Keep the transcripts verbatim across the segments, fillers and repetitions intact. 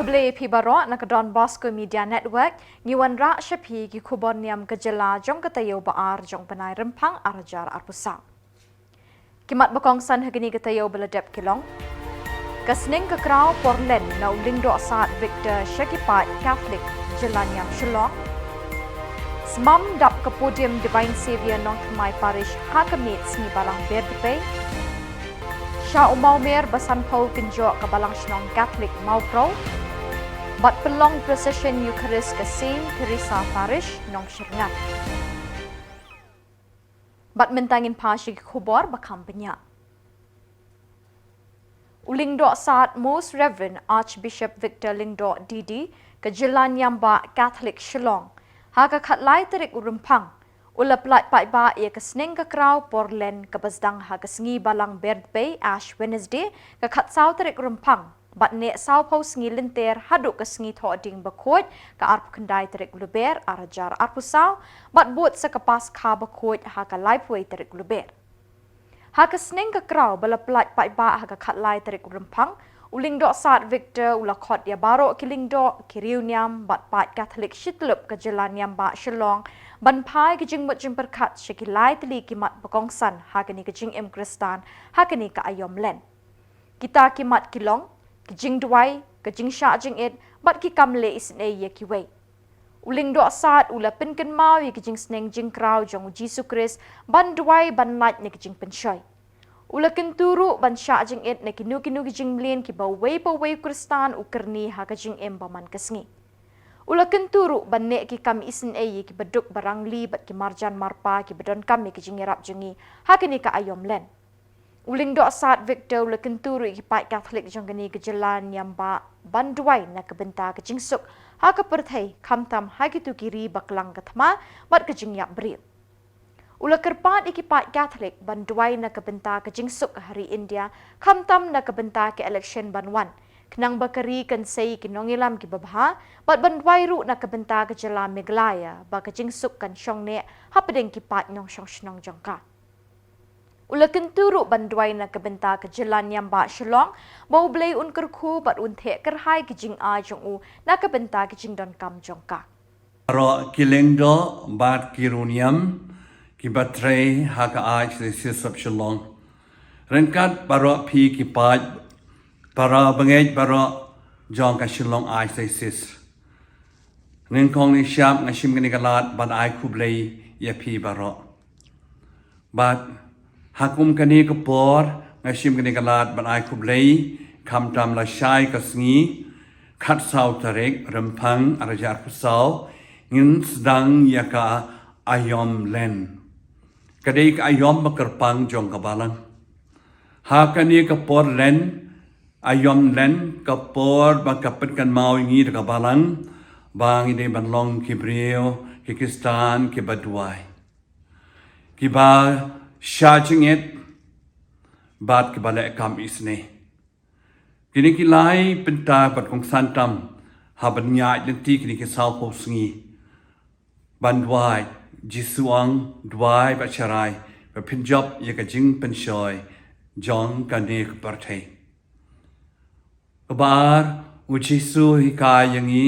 Khublei phi baroh na ka Don Bosco Media Network, ngi wanrah sha phi ki khubor niam ka jylla jong ka taïew ba ar jong bnai Rymphang ar hajar arphew saw. Ki mat ba kongsan ha kane ka taïew ba la dep ki long: ka sneng ka kraw por len na u Lyngdoh Sad Victor sha ki paid Catholic jylla niam Shillong. Smam dap ka podium Divine Saviour Nongthymmai Parish ha ka miet sngi Balang Berdpei. Sha u Mawmer ba sanphew kynjoh ka Balang Shnong Catholic Mawphrew. Bad pynlong procession Eucharist ka Saint Teresa Parish Nongshyrngan. Bad mynta ngin phai sha ki khubor ba kham bniah. U Lyngdoh Sad Most Reverend Archbishop Victor Lyngdoh D D ka jylla niam ba Catholic Shillong, ha ka khatlai tarik u Rymphang, u la pyllait paidbah ïa ka sneng ka kraw por len kaba sdang ha ka sngi Balang Berdpei, Ash Wednesday, ka khatsaw tarik Rymphang, bad neh sawphew sngi lynter haduh ka sngi Thohdieng Bakhuid, ka arphew khyndai tarik Lber ar hajar arphew saw, bad bud sa ka Paskha Bakhuid ha ka laiphew wei tarik Lber. Ha ka sneng ka kraw ba la pyllait paidbah ha ka khatlai tarik Rymphang, u Lyngdoh Sad Victor u la khot ïa baroh ki lyngdoh, ki riewniam bad paid Catholic shityllup ka jylla niam ba Shillong ban phai ki jingmut jingpyrkhat sha ki lai tylli ki mat ba kongsan ha kane ka jingim Khristan ha kane ka aïom len. Kita ki mat ki long: ka jingduwai, ka jingshah jingit, bad ki kam leh isynei ïa kiwei. U Lyngdoh Sad u la pynkynmaw ïa ka jingsneng jingkraw jong u Jisu Khrist ban duwai ban lait na ka jingpynshoi. U la kyntu ruh ban shah jingit na kino kino ki jingmlien kiba uwei pa uwei u Khristan u kyrni ha ka jingim ba man ka sngi. U la kyntu ruh ban neh ki kam isynei ïa kiba duk ba rangli bad ki marjan marpa kiba donkam ïa ka jingïarap jong ngi ha kane ka aïom len. U Lyngdoh Sad Victor u la kyntu ruh ïa ki paid Catholic jong kane ka jylla niam ba ban duwai na ka bynta ka jingsuk ha ka pyrthei, khamtam ha kito ki ri ba klang ka thma bad ka jingïap briew. U la kyrpad ïa ki paid Catholic ban duwai na ka bynta ka jingsuk ha ri India, khamtam na ka bynta ka election ban wan, khnang ba ka ri kan sei ïa ki nongïalam kiba bha, bad ban duwai ruh na ka bynta ka jylla Meghalaya ba ka jingsuk kan shong neh hapdeng ki paid nongshong shnong jong ka. U la kyntu ruh ban duwai na ka bynta ka jylla niam ba Shillong, ba U Blei un kyrkhu bad un theh kyrhai ki jingai jong u na ka bynta ki jingdonkam jong ka. Baroh ki lyngdoh bad ki riewniam kiba trei ha ka Archdiocese of Shillong. Ryngkat baroh phi ki paid para bangeit baroh jong ka Shillong Archdiocese. Nyngkong nyngshap nga shim kane ka lad ban ai khublei ïa phi baroh. Bad ha kum kane ka por nga shim kane ka lad ban ai khublei, khamtam lashai ka sngi, khatsaw tarik Rymphang ar hajar arphew saw, ngin sdang ïa ka aïom len. Ka dei ka aïom ba kyrpang jong ka balang. Ha kane ka por len, aïom len, ka por ba ka pynkynmaw ïa ngi da ka balang ba ngi dei ban long ki briew, ki Khristan kiba duwai, kiba shah jingit bad kiba leh kam isynei. Kine ki lai bynta bad kongsan tam ha ban ïaid lynti kine ki sawphew sngi ban duwai. Jisu ong, duwai bad sharai, ba phin jop ïa ka jingpynshoi jong kane ka pyrthei. Kaba ar, u Jisu u hikai ïa ngi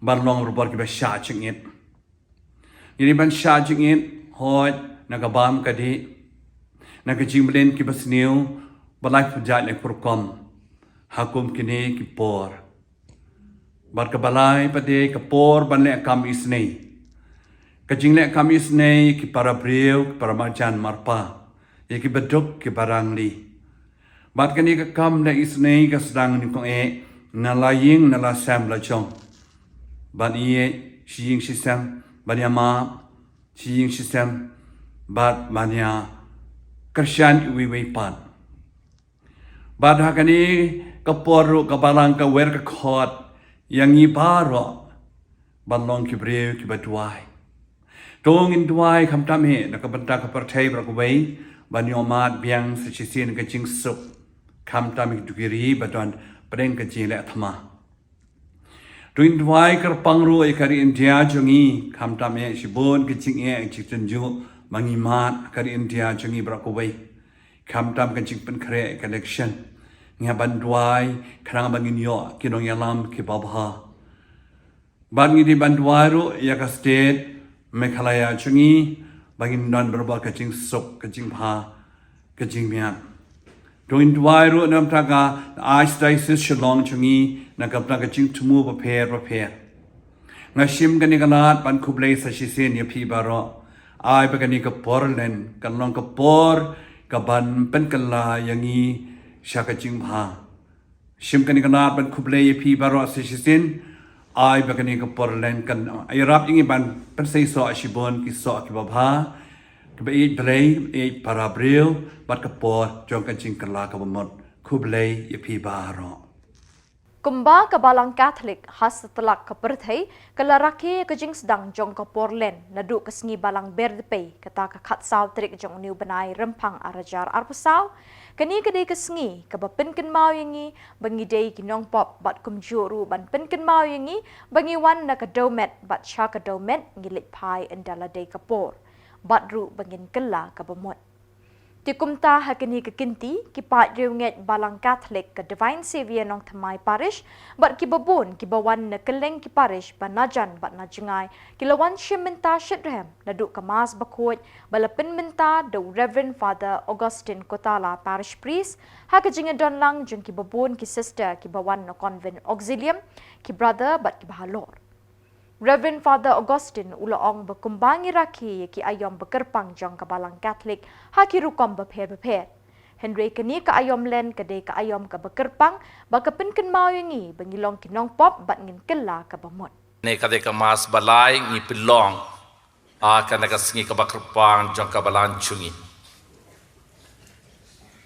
ban long ruh bor kiba shah jingit. Ngi dei ban shah jingit, hooid, na ka bam ka dih, na ka jingmlien kiba sniew, ba laiphew jait laiphew rukom ha kum kine ki por. Bad kaba lai pat dei ka por ban leh kam isynei. Ka jingleh kam isynei ïa ki para briew, ki para marjan marpa, ïa kiba duk, kiba rangli. Bad kane ka kam leh isynei ka sdang nyngkong eh na la ïing na la sem la jong. Ban ïeit shi ïing shi sem, ban ïa map shi ïing shi sem, bad ban ïa kyrshan iwei iwei pat. Bad ha kane ka por ruh ka balang ka wer ka khot ïa ngi baroh ban long ki briew kiba duwai. To ngin duwai khamtam eh na ka bynta ka pyrthei baroh kawei, ban ïoh mad biang sa shisien ka jingsuk, khamtam eh ki duk ki ri ba don pdeng ka jingleh thma. To ngin duwai kyrpang ruh ïa ka ri India jong ngi, khamtam eh shibun ka jingeh, ka jingtynjuh ba ngi mad ka ri India jong ngi baroh kawei. Khamtam ka jingpynkhreh ka election, Ngi hap ban duwai khnang ba ngin ïoh ki nongïalam kiba bha. Bad ngi dei ban duwai ruh ïa ka state Meghalaya jong ngi ba ngin don bynta ka jingsuk, ka jingbha, ka jingmiat. To ngin duwai ruh na ka bynta ka Archdiocese Shillong jong ngi na ka bynta ka jingthmu bapher bapher. Nga shim kane ka lad ban khublei sa shisien ïa phi baroh. Ai ba kane ka por Lent kan long ka por kaban pynkylla ïa ngi sha ka jingbha. Shim kane ka lad ban khublei ïa phi baroh sa shisien. Ai ba kane ka por Lent kan ïarap ïa ngi ban pynseisoh shibun ki soh kiba bha, kiba ïeit Blei, ïeit para briew, bad ka por jong ka jingkylla kaba mut. Khublei ïa phi baroh. Kumba ka Balang Katholik ha satlak ka pyrthei ka la rakhe ïa ka jingsdang jong ka por Lent naduh ka sngi Balang Ber Dpei, kata ka khatsaw tarik jong une u bnai Rymphang arhajar arphew saw. Kane ka dei ka sngi kaba pynkynmaw ïa ngi ba ngi dei ki nongpop, bad kumjuh ruh ban pynkynmaw ïa ngi ba ngi wan na ka dewmet bad sha ka dewmet ngi leit phai ynda la dei ka por, bad ruh ba ngin kylla kaba mut. Te kumta ha kane ka kynti, ki paid riewngeit Balang Katholik ka Divine Saviour Nongthymmai Parish bad kiba bun kiba wan na kylleng ki parish ba najan bad najngai ki la wan shim bynta shitrhem naduh ka Mass bakhuid ba la pynmynta da u Reverend Father Augustine Kotala, Parish Priest, ha ka jingïadon lang jong kiba bun ki sister kiba wan na Convent Auxilium, ki brother bad kiba halor. Reverend Father Augustine u la ong ba kumba ngi rakhe ïa ki aïom bakyrpang jong ka Balang Katholik ha ki rukom bapher bapher, hynrei kane ka aïom Lent ka dei ka aïom kaba kyrpang ba ka pynkynmaw ïa ngi ba ngi long ki nongpop bad ngin kylla kaba mut. Kane ka dei ka Mass ba lai ngi pynlong ha kane ka sngi kaba kyrpang jong ka Balang jong ngi.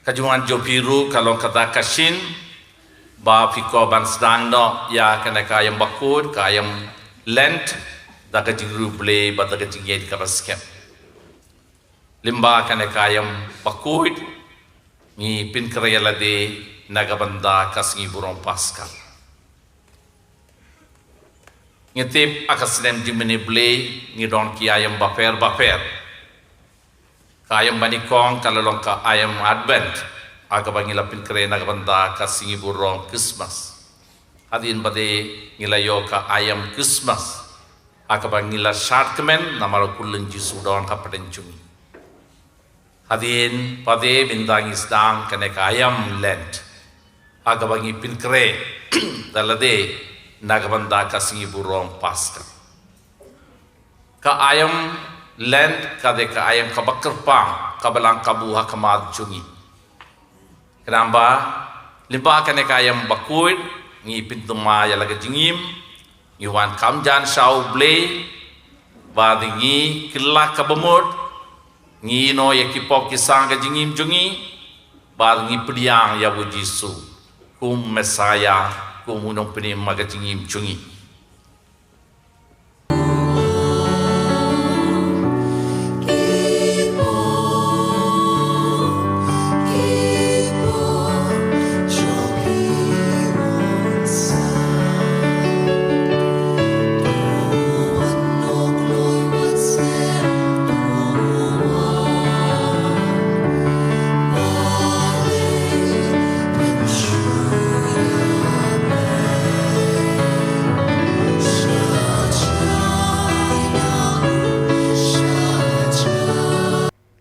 Ka jingwan jong phi ruh ka long kata ka shin ba phi kwah ban sdang noh ïa kane ka aïom bakhuid, ka aïom Lent, da ka jingriewblei bad da ka jingïeit kaba skhem. Lyngba kane ka aïom bakhuid ngi pynkhreh ïa lade na ka bynta ka sngi burom Paskha. Ngi tip ha ka snem jingmane Blei ngi don ki aïom bapher bapher. Ka aïom banyngkong ka la long ka aïom Advent, ha kaba ngi la pynkhreh na ka bynta ka sngi burom Christmas. Hadien pat ngi la ïoh ka aïom Christmas, ha kaba ngi la shad kmen namar u kylleng Jisu don hapdeng jong ngi. Hadien pat mynta ngi sdang kane ka aïom Lent, ha kaba ngi pynkhreh ïa lade na ka bynta ka sngi burom Paskha. Ka aïom Lent ka dei ka aïom kaba kyrpang, kaba lang kabu ha khmat jong ngi. Khnang ba lyngba kane ka aïom bakhuid ngi pynthymmai ïa la ka jingim, ngi wan kham jan sha U Blei, bad ngi kylla kaba mut, ngi ïehnoh ïa ki pop ki sang ka jingim jong ngi, bad ngi pdiang ïa U Jisu kum Messiah, kum u nongpynim ha ka jingim jong ngi.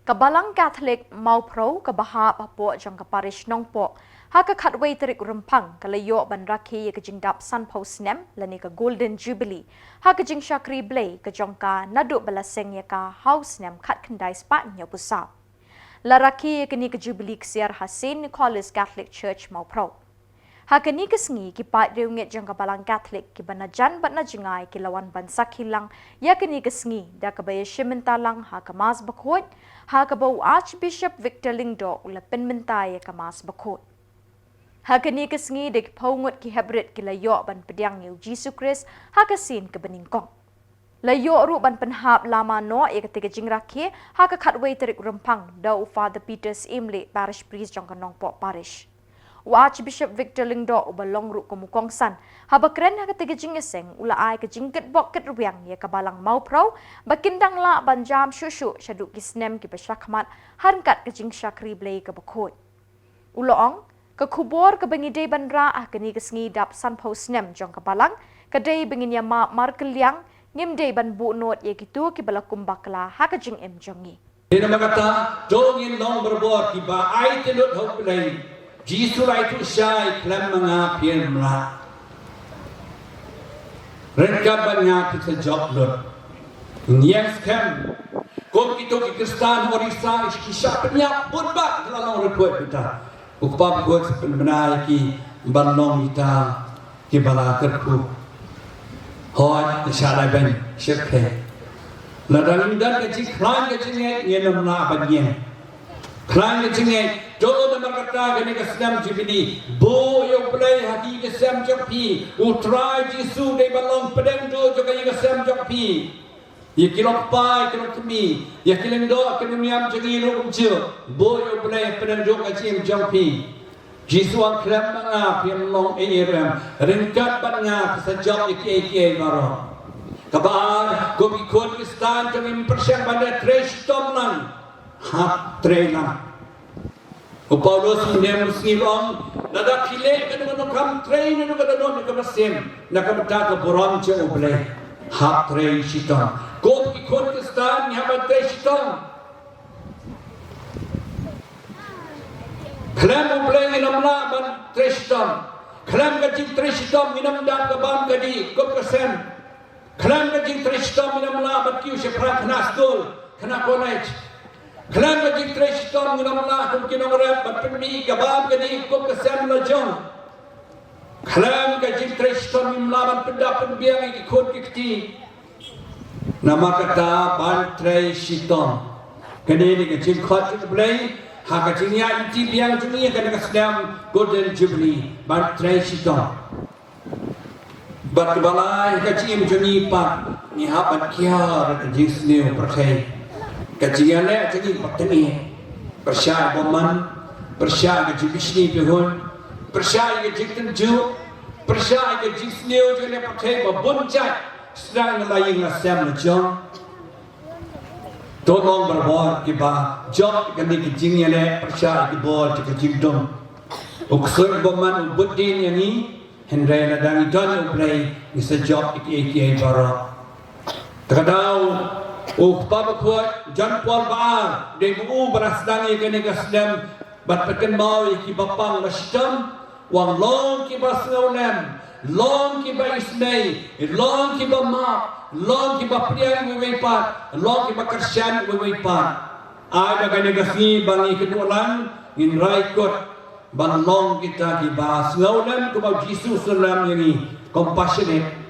Ka Balang Katholik Mawphro kaba hap hapoh jong ka Parish Nongpoh, ha ka khatwei tarik Rymphang ka la ïoh ban rakhe ïa ka jingdap sanphew snem lane ka Golden Jubilee ha ka jingshakri Blei ka jong ka naduh ba la seng ïa ka ha u snem khatkhyndai spah hynñiewphew saw. La rakhe ïa kane ka Jubilee ksiar ha Saint Nicholas Catholic Church Mawphro. Ha kane ka sngi ki paid riewngeit jong ka Balang Katholik kiba najan bad najngai ki la wan ban sakhi lang ïa kane ka sngi da kaba ïashim bynta lang ha ka Mass bakhuid, ha kaba u Archbishop Victor Lyngdoh u la pynmynta ïa ka Mass bakhuid. Ha kane ka sngi da ki phew ngut ki heprit ki la ïoh ban pdiang ïa U Jisu Khrist ha ka sien kaba nyngkong. La ïoh ruh ban pynhap lama noh ïa katei ka jingrakhe ha ka khatwei tarik Rymphang da u Father Peter Syiemlieh, Parish Priest jong ka Nongpoh Parish. U Archbishop Victor Lyngdoh uba long ruh kum u kongsan haba kren ha katei ka jingïaseng u la ai ka jingkitbok kitrwiang ïa ka Balang Mawphro ba kin dang lah ban jam shuh shuh shaduh ki snem kiba shakhmat ha ryngkat ka jingshakri Blei kaba khuid. U la ong, Ka khubor kaba ngi dei ban rah ha kane ka sngi dap sanphew snem jong ka Balang, ka dei ba ngin ïa map markylliang, ngim dei ban buh nud ïa kito kiba la kum bakla ha ka jingim jong ngi. Namar kata, to ngin long barabor kiba aiti lut ha U Blei. Jisu la ïathuh shai, khlem ma nga phin ym lah. Ryngkat bad nga phin sa jop lut. Ngi ïeng skhem. Kum kito ki Khristan Orissa ki shah pynïap bun bah ki la long report kita. U Kpa Bakhuid sa pynbna ïa ki ban long kita kiba la kyrkhu. Hooid, shah lehbeiñ, shyrkhei. Lada ngim don ka jingkhlaiñ ka jingngeit, ngin ym lah ban ïeng. Khlaiñ ka jingngeit, to namar kata kane ka snem Jubili, buh ïa U Blei ha ki ïing ki sem jong phi. U Trai Jisu dei ban long pdeng duh jong ka ïing ka sem jong phi. Ïa ki longkpa, ïa ki longkmie, ïa ki lyngdoh ki nongniam jong ngi ruh kumjuh. Buh ïa U Blei pdeng duh ka jingim jong phi. Jisu ong khlem ma nga phin ym long ei ei ruh em. Ryngkat bad nga phin sa jop ïa kiei kiei baroh. Kaba ar, kum ki khun Khristan to ngim pyrshang ban leh trei shitom lang. Hap trei lang. U Paulus u ong, lada phi leh kano kano kam trei na kano kano ka mynsiem, na ka bynta ka burom jong U Blei. Hap trei shitom. Kum ki khun Khristan ngi hap ban trei shitom. Khlem U Blei ngin ym lah ban trei shitom. Khlem ka jingtrei shitom ngin ym dap ka bam ka dih, kup ka sem. Khlem ka jingtrei shitom ngin ym lah ban kiew shaphrang khynnah skul, khynnah college. Khlem ka jingtrei shitom ngin ym lah kum ki nongrep ban pynmih ka bam ka dih, kup ka sem la jong. Khlem ka jingtrei shitom ngim lah ban pyndap pynbiang ïa ki khun ki kti. Namar kata ban trei shitom. Kane ka dei ka jingkhot jong U Blei ha ka jingïaid lynti biang jong ngi ha kane ka snem Golden Jubilee, ban trei shitom. Bad kaba lai, ha ka jingim jong ngi pat ngi hap ban kiar ka jingsniew pyrthei. Ka jingïaleh jong ngi pat ngi pyrshah ïa ka bymman, pyrshah ïa ka jingbishni bihun, pyrshah ïa ka jingtynjuh, pyrshah ïa ka jingsniew jong ngi pyrthei ba bun jait. Sdang na la ïing la sem la jong. To long barabor kiba jop kane ka jingïaleh pyrshah ïa ki bor jong ka jingdum. U ksuid bymman u bud dien ïa ngi, hynrei lada ngi don ïa U Blei ngi sa jop ïa kiei kiei baroh. Te ka daw u Kpa Bakhuid John Paul ba ar, dei ba u ba la sdang ïa kane ka snem, bad pynkynmaw ïa kiba pang ba shitom, u ong long kiba sngewlem, long kiba isynei, long kiba map, long kiba pdiang iwei iwei pat, long kiba kyrshan iwei iwei pat. Ai ba kane ka sngi ba ngi kynduh lang, ngin rai kut ban long kita kiba sngewlem kumba u Jisu u sngewlem ïa ngi, compassionate.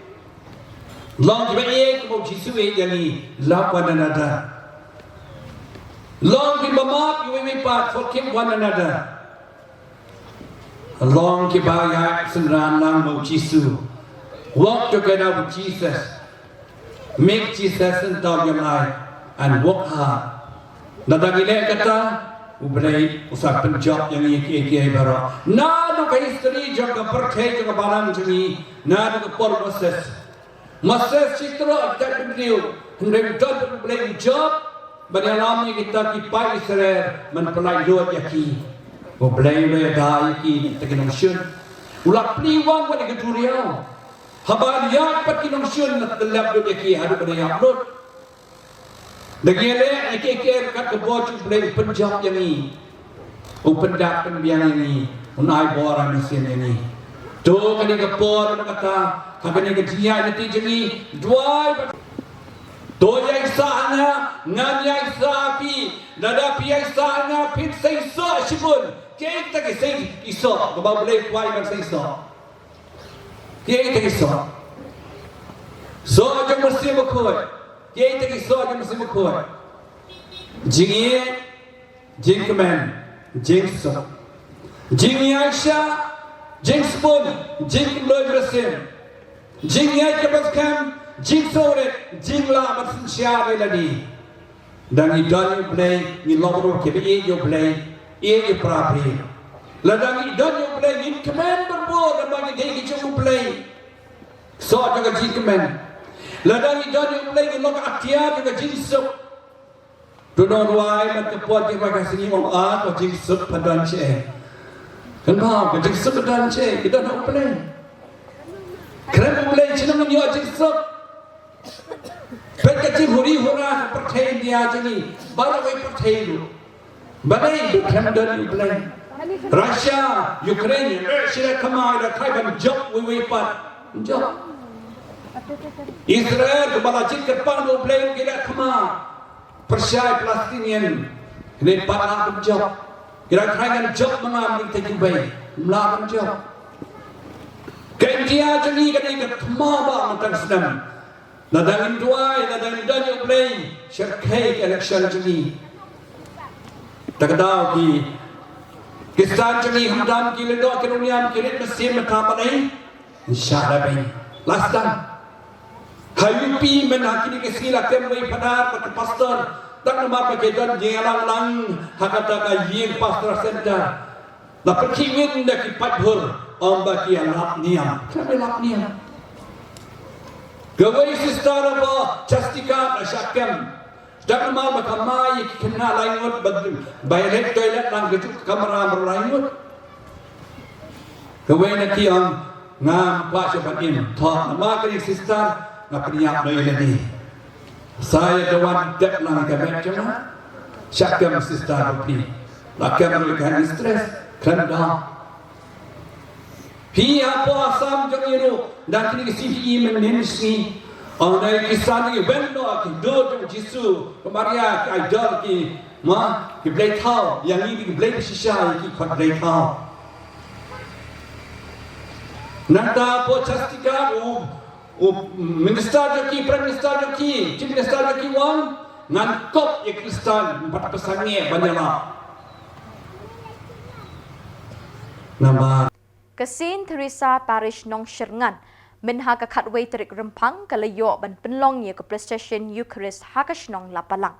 Long kiba ïeit kumba u Jisu u ïeit ïa ngi, love one another. Long kiba map iwei iwei pat, forgive one another. Long kiba ïaid synran lang bad u Jisu. Walk together with Jesus. Make Jesus center of your life and work hard. Lada ngi leh kata, U Blei u sa pynjop ïa ngi kiei kiei baroh. Naduh ka history jong ka pyrthei jong ka balang jong ngi, naduh ka por Moses. Moses shi troh ha ka jaitbynriew, hynrei u don U Blei u jop ban ïalam ïa kita ki paid Israel, ban pyllait lut ïa ki. U Blei u la ïada ïa ki na kita ki nongshun. U la plie wang bad ïa ka duriaw. Haba ïaid pat ki nongshun, la tyllep lut ïa ki haduh ba la ïap lut. Da ngi leh ïa kiei kiei ryngkat ka bor jong U Blei, u pynjop ïa ngi. U pyndap pynbiang ïa ngi, un ai bor ai mynsiem ïa ngi. To kane ka por, namar kata ha kane ka jingïaid lynti jong ngi, duwai ba to ïaid sah ha nga, ngan ïaid sah ha phi. Lada phi ïaid sah ha nga, phin seisoh shibun. Kiei kita ki sei, ki soh kaba U Blei u kwah ban seisoh? Kiei kita ki soh? Soh jong u Mynsiem Bakhuid. Kiei kita ki soh jong u Mynsiem Bakhuid? Jingïeit, jingkmen, jingsuk, jingïaishah, jingspun, jingkynduh mynsiem, jingïaid kaba skhem, jingsngewrit, jinglah ban synshar ïa lade. Da ngi don ïa U Blei, ngin long ruh kiba ïeit ïa U Blei, ïeit ïa u para briew. Lada ngi don ïa U Blei, ngin kmen barabor namar ngi dei ki jong U Blei. Soh jong ka jingkmen. Lada ngi don ïa U Blei, ngin long ka atiar jong ka jingsuk. To nong rwai, man ka por ki rwai ka sngi, ong, ah, ka jingsuk pha don seh. Kan ba ka jingsuk ka don che, ka don ha U Blei. Khlem U Blei, shnong ngi ïoh jingsuk. Peit ka jinghuri hura ka pyrthei India jong ngi, baroh kawei pyrthei ruh. Balei? Ba khlem don U Blei. Russia, Ukraine, eh, shi la khama, la khlaiñ ban jop wei wei pat. Jop. Israel, kaba la jied kyrpang da U Blei, ki la khama. Pyrshah Palestinian, kine pat la pynjop. Ki la khlaiñ ban jop ma nga, mynta ki bai. Ym lah ban jop. Ka India jong ngi ka dei ka thma ba mynta ka snem. Lada ngin duwai, lada ngin don ïa U Blei, shyrkhei ka election jong ngi. Ta ka daw ki Khristan jong ngi, hynrei ki lyndoh ki rung niam, ki rit mynsiem mynta balei? Shah leh beiñ. La sdang. Ha U P mynta kine ki sngi la kem wei phadar bad ki pastor. Tang namar ba ki don jingïalang lang ha kata ka ïing pastor center. La pynkhih ngin da ki paidbah, ym ba ki ïalap niam. Khlem ïalap niam. Kawei sister ba Chastika la shah kem. Tang namar ba ka mai ïa ki khynnah lai ngut ba, ba ïaleh toilet lang ka juk ka kamra mar lai ngut. Kawei na ki ong ngam kwah shuh ban im. Thoh namar ka ïa sister nga pynïap noh ïa lade. Sa ïa ka wan dep lang ka met jong nga. Shah kem sister ba phi. La kem ruh ka stress. Khlem da. Phi hapoh Assam jong ngi ruh, dang kine ki C P E mynhynnin shi. Ong na ki san ngi wen noh ki dur jong Jisu, ka Maria, ki idol, ki ma, ki blei thaw, ïa ngi ki blei shisha, ki khot blei thaw. Nangta hapoh Chastika u, u minister jong ki, prime minister jong ki, chief minister jong ki wan, ngan kop ïa Khristan, bad pynshong ïa ban ïalap. Namar Ka Saint Teresa Parish Nongshyrngan, mynha ka khatwei tarik Rymphang ka la ïoh ban pynlong ïa ka procession Eucharist ha ka shnong Lapalang.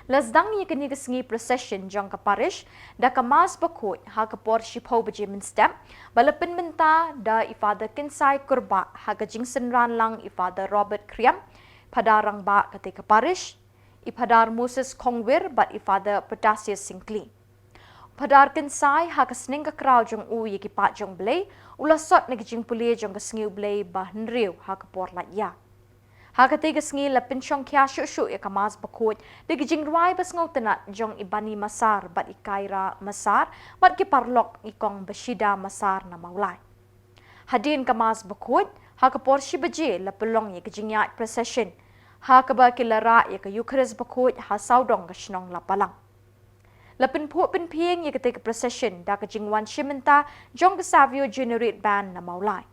La sdang ïa kane ka sngi procession jong ka parish da ka Mass bakhuid ha ka por shiphew baje mynstep, ba la pynmynta da i Father Kynsai Kurbah ha ka jingsynran lang i Father Robert Khriam, Phadar Rangbah katei ka parish, i Phadar Moses Khongwir bad i Father Protasius Syngkli. Phadar Kynsai ha ka sneng ka kraw jong u ïa ki paid jong Blei, u la sot na ka jingpule jong ka sngi U Blei ba hynriew ha ka por lait ïa. Ha katei ka sngi la pynshongkhia shuh shuh ïa ka Mass bakhuid da ka jingrwai ba sngewtynnat jong i Bani Massar bad i Kaira Massar bad ki paralok i Kong Bashida Massar na Mawlai. Hadien ka Mass bakhuid, ha ka por shi baje la pynlong ïa ka jingïaid procession, ha kaba ki la rah ïa ka Eucharist bakhuid ha sawdong ka shnong Lapalang. La pynphuh pynphieng ïa katei ka procession da ka jingwan shim bynta jong ka Savio Junior Band na Mawlai.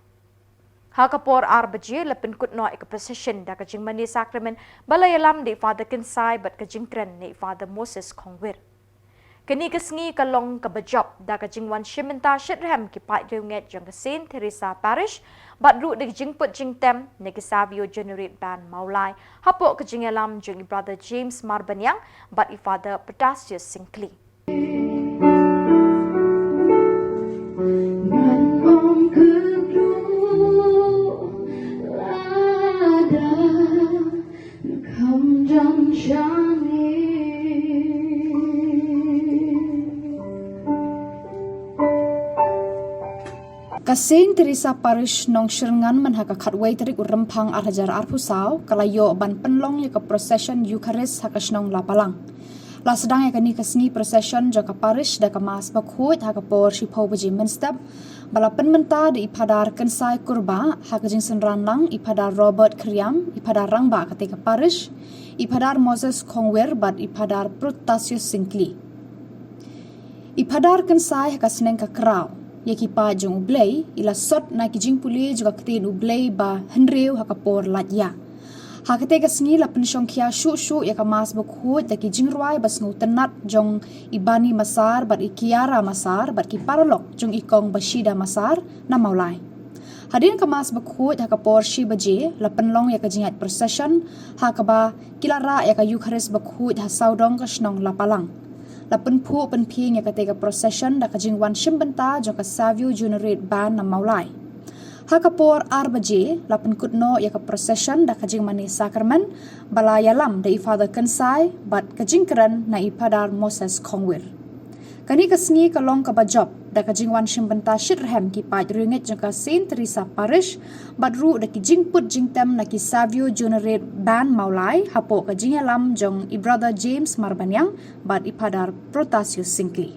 Ha ka por ar baje la pynkut noh ïa ka procession da ka jingmane sakramen ba la ïalam da i Father Kynsai bad ka jingkren na i Father Moses Khongwir. Kane ka sngi ka long kaba jop da ka jingwan shim bynta shitrhem ki paid riewngeit jong ka Saint Teresa Parish, bad ruh da ka jingput jingtem na ki Savio Junior Band Mawlai, hapoh ka jingïalam jong i Brother James Marbaniang bad i Father Protasius Syngkli. Ngan ong khublei lada kham jan shane. Ka Saint Teresa Parish Nongshyrngan mynha ka khatwei tarik u Rymphang ar hajar arphew saw, ka la ïoh ban pynlong ïa ka procession Eucharist ha ka shnong Lapalang. La sdang ïa kane ka sngi procession jong ka parish da ka Mass bakhuid ha ka por shiphew baje mynstep, ba la pynmynta da i Phadar Kynsai Kurbah, ha ka jingsynran lang i Phadar Robert Khriam, i Phadar Rangbah katei ka parish, i Phadar Moses Khongwir bad i Phadar Protasius Syngkli. I Phadar Kynsai ha ka sneng ka kraw ïa ki paid jong U Blei, i la sot na ki jingpule jong ka ktien U Blei ba hynriew ha ka por lait ïa. Ha katei ka sngi la pynshongkhia shuh shuh ïa ka Mass bakhuid da ki jingrwai ba sngewtynnat jong i Bani Massar bad i Kiara Massar bad ki paralok jong i Kong Bashida Massar na Mawlai. Hadien ka Mass bakhuid ha ka por shi baje la pynlong ïa ka jingïaid procession, ha kaba ki la rah ïa ka Eucharist bakhuid ha sawdong ka shnong Lapalang. La pynphuh pynphieng ïa katei ka procession da ka jingwan shim bynta jong ka Savio Junior Band na Mawlai. Ha ka por ar baje la pynkut noh ïa ka procession da ka jingmane sakramen ba la ïalam da i Father Kynsai bad ka jingkren na i Phadar Moses Khongwir. Kane ka sngi ka long kaba jop da ka jingwan shim bynta shitrhem ki paid riewngeit jong ka Saint Teresa Parish, bad ruh da ki jingput jingtem na ki Savio Juniorate Band Mawlai hapoh ka jingïalam jong i Brother James Marbaniang bad i Phadar Protasio Syngkli.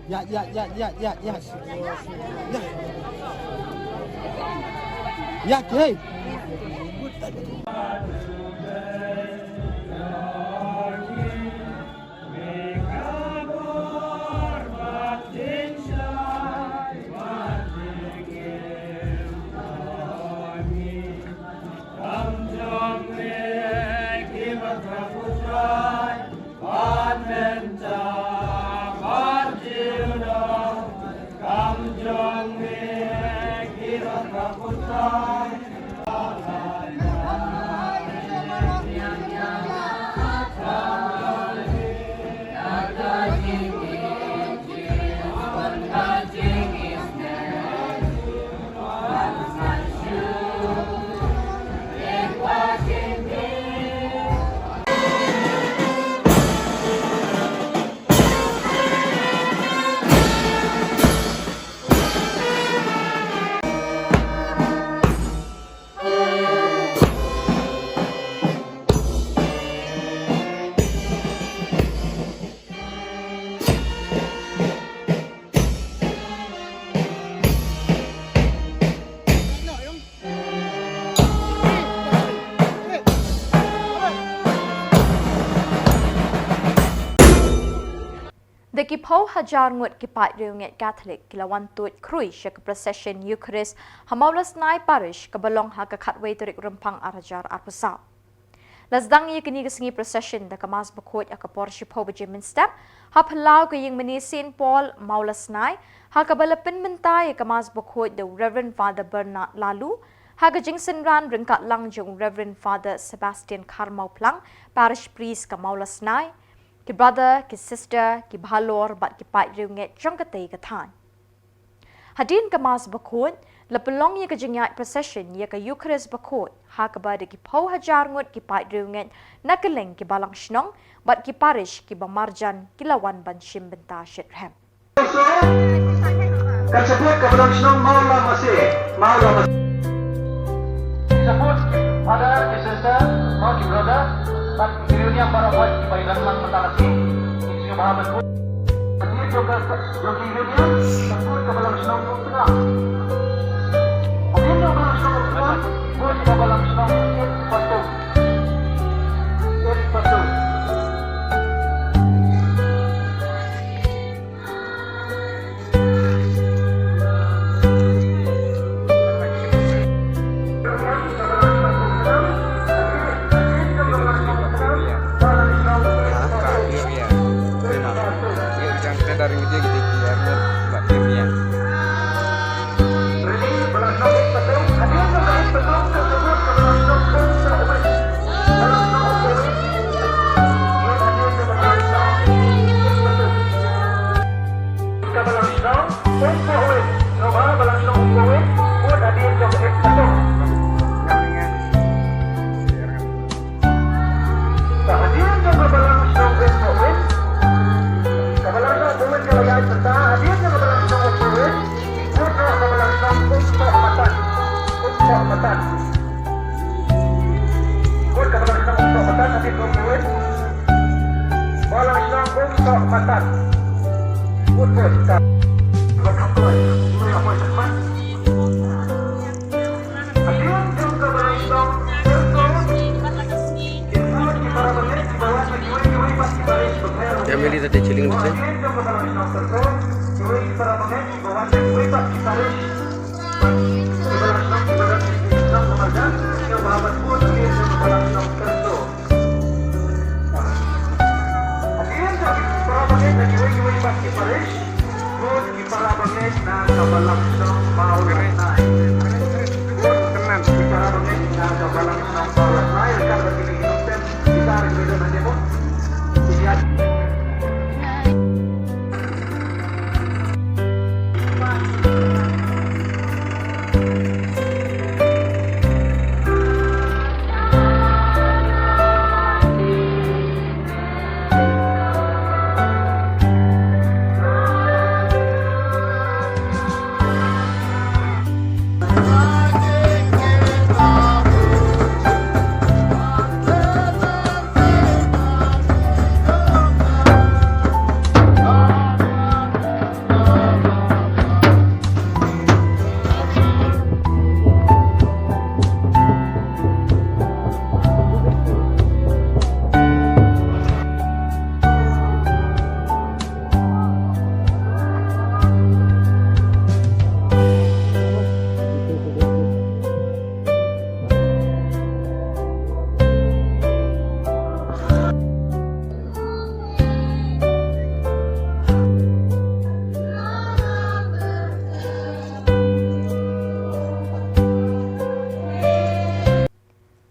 Ya, ya, ya, ya, ya, ya. Ya. Ya, hey. Da ki phew hajar ngut ki paid riewngeit Katholik ki la wan tuid khrui sha ka procession Eucharist ha Mawlasnai Parish kaba long ha ka khatwei tarik Rymphang ar hajar arphew saw. La sdang ïa kane ka sngi procession da ka Mass Bakhuid ha ka por shiphew baje mynstep ha phyllaw ka ïingmane Saint Paul Mawlasnai, ha kaba la pynmynta ïa ka Mass Bakhuid da u Reverend Father Bernard Laloo, ha ka jingsynran ryngkat lang jong u Reverend Father Sebastian Kharmawphlang, Parish Priest ka Mawlasnai, ki brother, ki sister, ki bahalor bad ki paid riewngeit jong katei ka thaiñ. Hadien ka Mass Bakhuid, la pynlong ïa ka jingïaid procession ïa ka Eucharist Bakhuid, ha kaba da ki phew hajar ngut ki paid riewngeit na kylleng ki balang shnong bad ki parish kiba marjan ki la wan ban shim bynta shitrhem. Ka support ka balang shnong Mawla Masi, Mawla Masi. Support ki father, ki sister, ma ki brother, bad ki riewniam baroh kiba ïalam lang mynta ka sngi. Ki sngewbha ban support. Hadien jong ka, jong ki riewniam, support ka balang shnong Umtnga. Hadien jong ka balang shnong Umtnga, support ka balang shnong Umtnga. Umtnga. Family tadi chilling dito.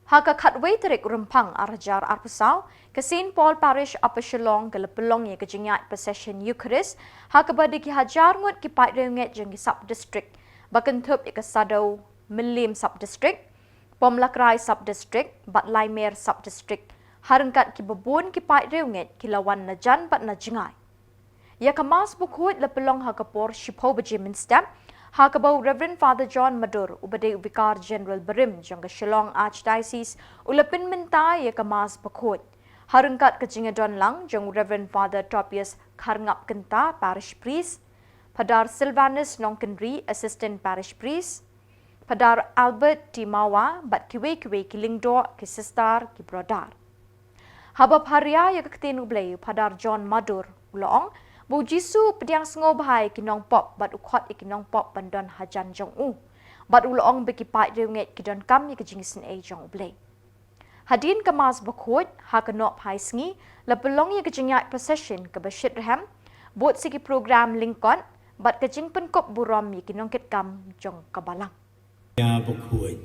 Ha ka khatwei tarik Rymphang ar hajar arphew saw, ka Saint Paul Parish Upper Shillong ka la pynlong ïa ka jingïaid procession Eucharist, ha kaba da ki hajar ngut ki paid riewngeit jong ki sub district, ba kynthup ïa ka Saddew Mylliem sub district, Pomlakrai sub district bad Laimer sub district, ha ryngkat kiba bun ki paid riewngeit ki la wan na jan bad na jngai. Ïa ka Mass Bakhuid la pynlong ha ka por shiphew baje mynstep, ha kaba u Reverend Father John Madur, uba dei u Vicar General barim jong ka Shillong Archdiocese, u la pynmynta ïa ka Mass Bakhuid, ha ryngkat ka jingïadon lang jong u Reverend Father Tobias Kharngapkynta, Parish Priest, Phadar Silvanus Nongkynrih, Assistant Parish Priest, Phadar Albert Timawa bad kiwei kiwei ki lyngdoh, ki sister, ki brother. Haba pharia ïa ka ktien U Blei, u Phadar John Madur u la ong Ba u Jisu u pdiang sngewbha ïa ki nongpop bad u khot ïa ki nongpop ban don hajan jong u. Bad u la ong ba ki paid riewngeit ki donkam ïa ka jingisynei jong U Blei. Hadien ka Mass bakhuid, ha ka Nohphai Sngi, la pynlong ïa ka jingïaid procession kaba shitrhem, bud sa ki program lyngkot, bad ka jingpynkup burom ïa ki nongkitkam jong ka Balang. Ïa bakhuid.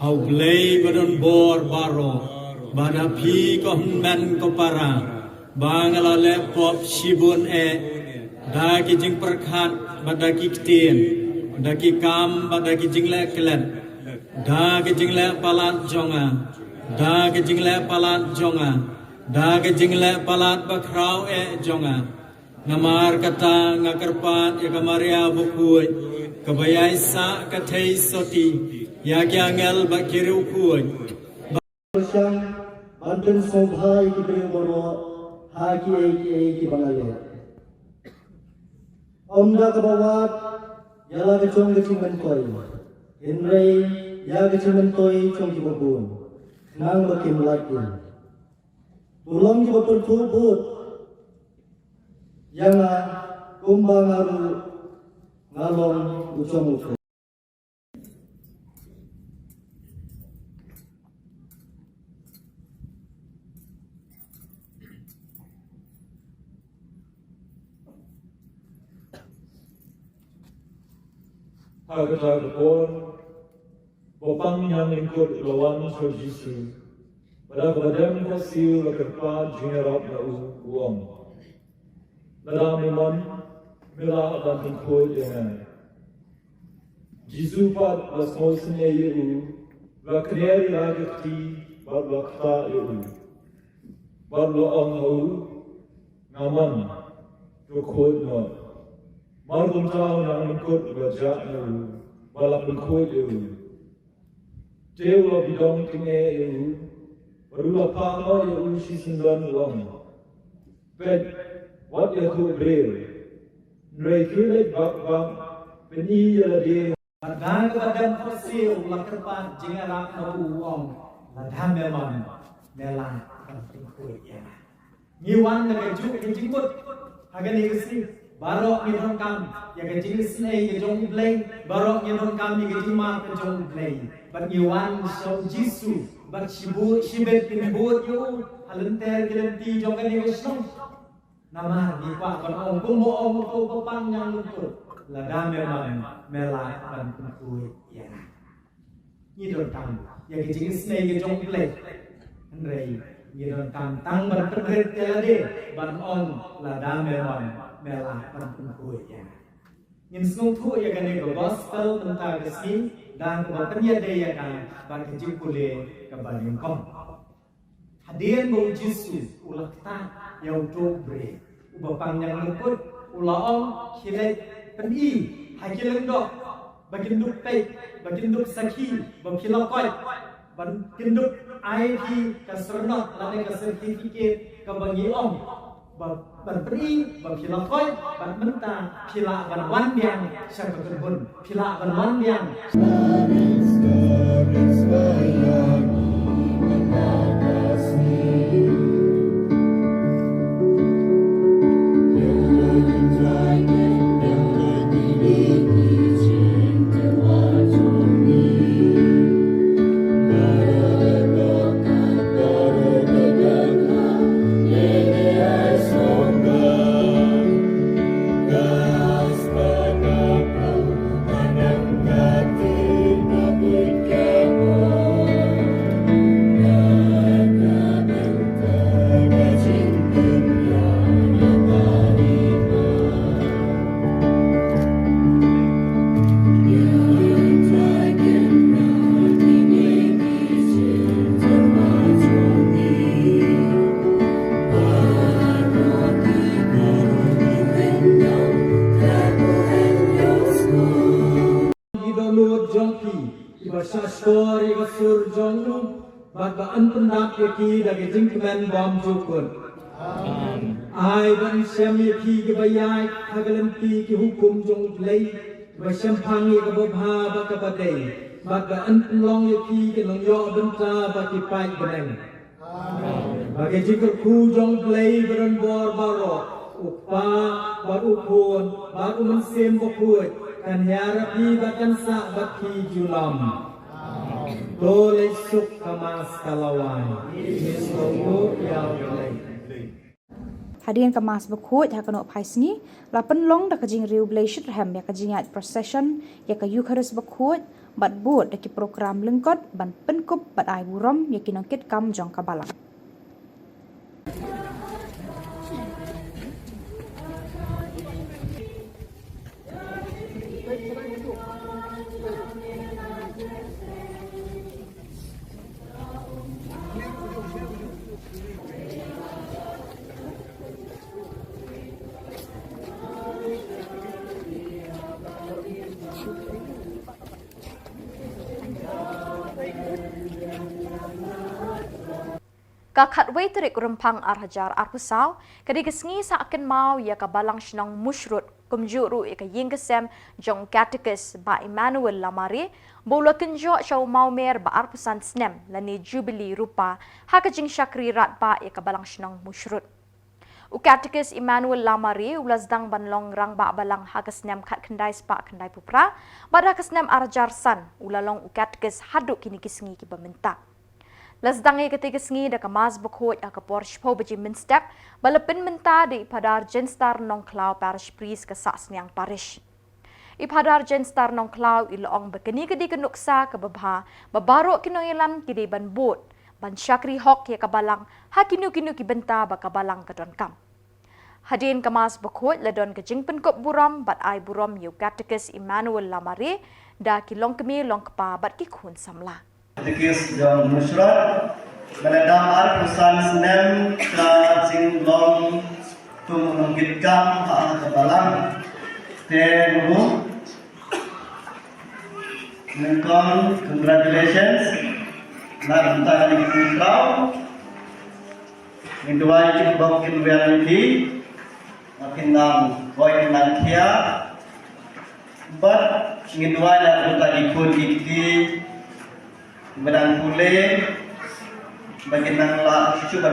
Ha U Blei ba don bor baroh, bad ha phi ko hynmen ko para, ba nga la leh pop shibun eh, da ki jingpyrkhat, bad da ki ktien, da ki kam, bad da ki jingleh klet, da ki jingleh palat jong nga, da ki jingleh palat jong nga, da ki jingleh palat bakhraw eh jong nga. Namar kata nga kyrpad ïa ka Maria bakhuid, kaba ïai sah ka thei sotti, ïa ki angel bad ki riewkhuid. Pyrshang ban pynsngewbha ïa ki briew baroh ha kiei kiei kiba nga leh. Ym da kaba wad ïa la ka jong ka jingmyntoi, hynrei ïa ka jingmyntoi jong kiba bun, khnang ba kim lait im. To long kiba pyrthuh bud ïa nga, kumba nga ruh nga long u jong U Khrist. Ha kata ka por, u bapang ñianglyngkut u la wan sha u Jisu, bad da kaba dem khohsiew u la kyrpad jingïarap na u, u ong: Lada me mon, me lah ban pynkhuid ïa nga. Jisu pat u la sngewsynei ïa u, u la khñiar ïa la ka kti, bad u la ktah ïa u, bad u la ong ha u: Nga mon, to khuid noh. Mar kumta u ñianglyngkut u la jah na u, bad u la pynkhuid ïa u. Te u la bidong tyngeh ïa u, bad u la phah noh ïa u shisyndon u ong: Peit, wat ïathuh briew, hynrei khie leit bak bak, pyni ïa lade. Bad da kaba dem khohsiew u la kyrpad jingïarap na u, u ong: Lada me mon, me lah ban pynkhuid ïa nga. Ngi wan na kajuh ka jingmut ha kane ka sngi. Baroh ngi donkam ïa ka jingisynei ka jong U Blei. Baroh ngi donkam ïa ka jingmap ka jong U Blei. Bad ngi wan sha u Jisu, bad shibun shibit ngi bud ïa u ha lynter ki lynti jong kane ka shnong. Namar ngi kwah ban ong kumba ong uto u bapang ñianglyngkut: Lada me mon, me lah ban pynkhuid ïa nga. Ngi donkam ïa ka jingisynei ka jong U Blei, hynrei ngi donkam tang ban pynrit ïa lade, ban ong: Lada me mon, me lah ban pynkhuid ïa nga. Ngin sngewthuh ïa kane ka gospel mynta ka sngi, da kaba pynïadei ïa ka bad ka jingpule kaba nyngkong. Hadien ba u Jisu u la ktah ïa uto u briew, u bapang ñianglyngkut u la ong: Khie leit pyni ha ki lyngdoh ba kin dup peit, ba kin dup sakhi ba phi la koit, ba kin dup ai phi ka syrnod lane ka certificate kaba ngi ong ba ban pyni ba phi la koit, bad mynta phi lah ban wan biang sha ka kynhun, phi lah ban wan biang. Ki dohnud jong phi kiba shah shkor ïa ka sur jong u, bad ba yn pyndap ïa ki da ka jingkmen bymjukut. Ai ba yn shem ïa phi kiba ïaid ha ka lynti ki hukum jong U Blei, kiba shemphang ïa kaba bha bad kaba dei, bad ba yn pynlong ïa phi ki nongïoh bynta bad ki paid bneng. Amen. Ba ka jingkyrkhu jong U Blei badonbor baroh, U Kpa, bad U Khun, bad U Mynsiem Bakhuid, kan ïarap ïa phi bad kan sah bad phi junom. To leit suk, ka Mass ka la wai. Ngin ïa U Blei. Hadien ka Mass Bakhuid ha ka Nohphaisngi, la pynlong da ka jingriewblei shitrhem ïa ka jingïaid procession ïa ka Eukharist Bakhuid, bad bud da ki program lyngkot ban pynkup bad ai burom ïa ki nongkitkam jong ka Balang. Ka khatwei tarik Rymphang ar hajar arphew saw, ka dei ka sngi sah kynmaw ïa ka Balang Shnong Mushrut, kumjuh ruh ïa ka ïing ka sem jong u Katekis Bah Emmanuel Lamare, ba u la kynjoh sha u mawmer ba arphew san snem, lane Jubili Rupa, ha ka jingshakri radbah ïa ka Balang Shnong Mushrut. U Katekis Emmanuel Lamare u la sdang ban long rangbah Balang ha ka snem khatkhyndai spah khyndaiphew phra, bad ha ka snem ar hajar san u la long u Katekis haduh kine ki sngi kiba mynta. La sdang ïa katei ka sngi da ka Mass Bakhuid ha ka por shiphew baje mynstep, ba la pynmynta da i Phadar Jenstar Nongkhlaw, Parish Priest ka Sahsniang Parish. I Phadar Jenstar Nongkhlaw i la ong ba kane ka dei ka nuksa kaba bha, ba baroh ki nongïalam ki dei ban bud ban shakri hok ïa ka Balang ha kino kino ki bynta ba ka Balang ka donkam. Hadien ka Mass Bakhuid la don ka jingpynkup burom bad ai burom ïa u Katekis Emmanuel Lamare da ki longkmie longkpa bad ki khun samla. Katekis jong Mushrut, ba la dang arphew san snem ka jinglong kum u nongkitkam ha ka Balang. Te u Nyngkong, congratulations. Na ka bynta kane ka khyndew, ngi duwai ïa ki ba kin wer ïa phi, ba kin nang boi, kin nang khia. Bad ngi duwai na ka bynta ki khun ki kti ba dang pule, ba kin nang lah shuh ba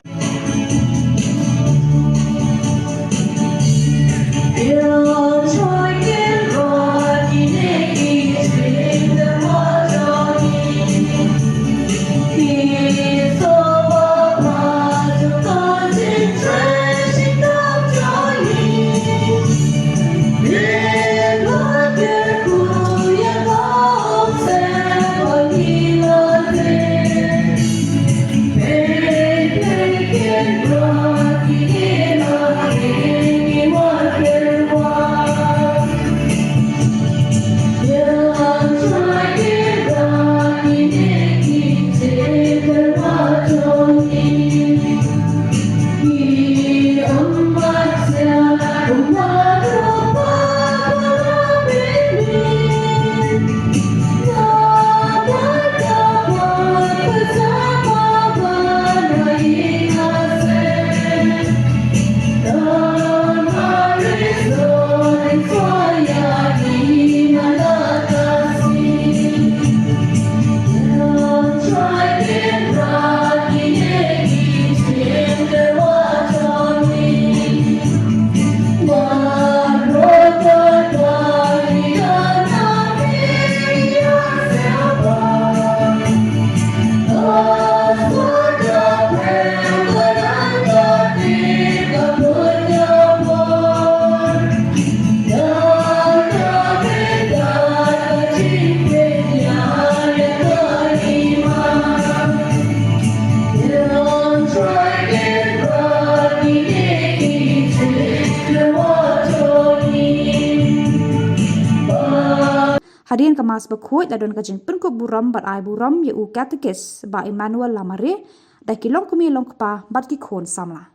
Hadien ka Mass Bakhuid la don ka jingpynkup burom bad ai burom ïa u Katekis Bah Emmanuel Lamare da ki longkmie longkpa bad ki khun samla.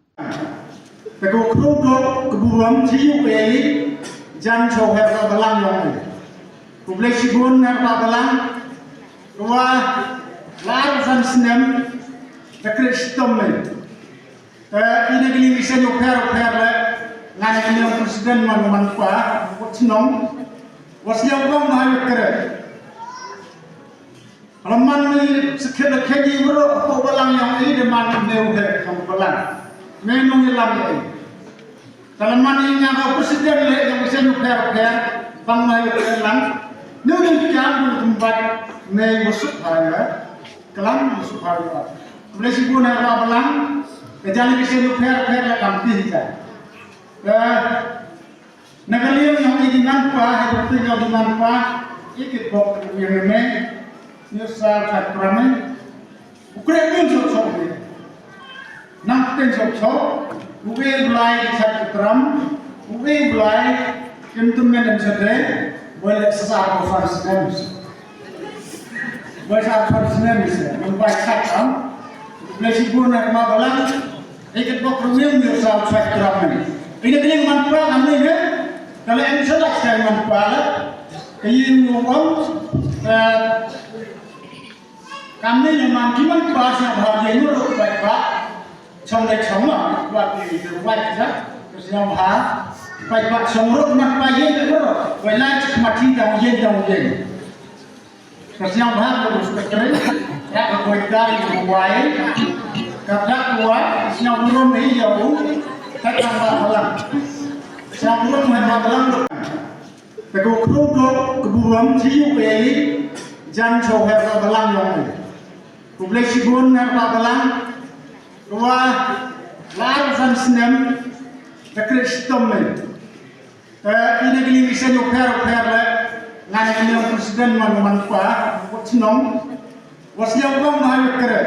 Te ko khubor ka burom jong U Blei jan sha u Hepta Balang jong U Blei. Khublei shibun Hepta Balang. Ko wa la arphew san snem da khreh shitom me. Te ine ki lieng ki seng u pher u pher le ngan ine u president man man pa u chnong. Wa sñiaw bang ma ha ïa khreh. Ka la man ni sakhi la khein i bro ko balang yang i de man ne u he kam balang. Me nong i lam i. Ka la man i nga ka president le yang sen u pher pher bang mai u pher lang. Nu ni kiam u kumbat me u suk ha ya. Kalam u suk ha ya. Boleh si guna ka balang. Ka jani ka sen u pher pher la kam ti hi ka. Ka Na ka liang jong i demand pa, ha ka liang jong i demand pa, i kit bok ka liang i mei, ni sa ka tram i. U kre kin sok sok ni. Nang kin sok sok, u e blai i sa ka tram, u e blai, kim tu men em sa dre, boleh sa sa ko sa snem. Bai sa kham snem ise, mun bai sa kham. Bai si bun na kama balang. Ikat bok rumiang ni sa sa kham ni. Ini kini man pa kami ni. Kalau em sa lak sa man pa la. Kayi ngom. Kami ni man ki man pa sa bahagian ni lo bai pa. Chong dai chong ma, wat ni, wat ni, sa. Terus yang ha, pai pat chong rot mat pai yen tak rot. Pai lai cik mati dang yen dang yen. Terus yang ha, terus ke kering. Ya, ke koi kari ke wai. Kata kuat, terus yang urun ni jauh. Kata ba halang. Terus yang urun ni ba halang. Te ko kru dok ke burom ci yu ke jan chong her ba halang yang ni. Khublei shibun na ka balang. Ruwa lar san snem da kre shitom me. Te ina gili ngi sen u pher u pher le. Ngan gili u president man man pa. Wat sinong. Was yang bang mahal kre.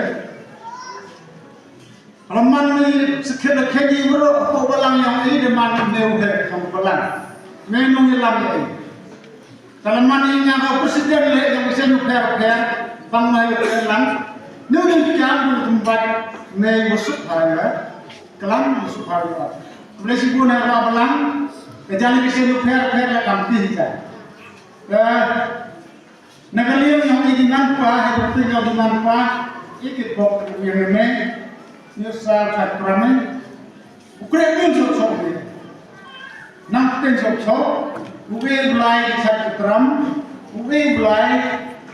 Ka la man ni sakhi la khein i bro ko balang yang i de man ne u he kam balang. Me nong i lam i. Ka la man i nga ka president le yang sen u pher pher bang mai u pher lang. Nu ni kiam u kumbat me u suk ha ya. Kalam u suk ha ya. Boleh si guna ka balang. Ka jani ka sen u pher pher la kam ti hi ka. Ka Na ka liang jong i demand pa, ha ka liang jong i demand pa, i kit bok ka liang i mei, ni sa ka tram i. U kre kin sok sok ni. Nang kin sok sok, u e blai i sa ka tram, u e blai,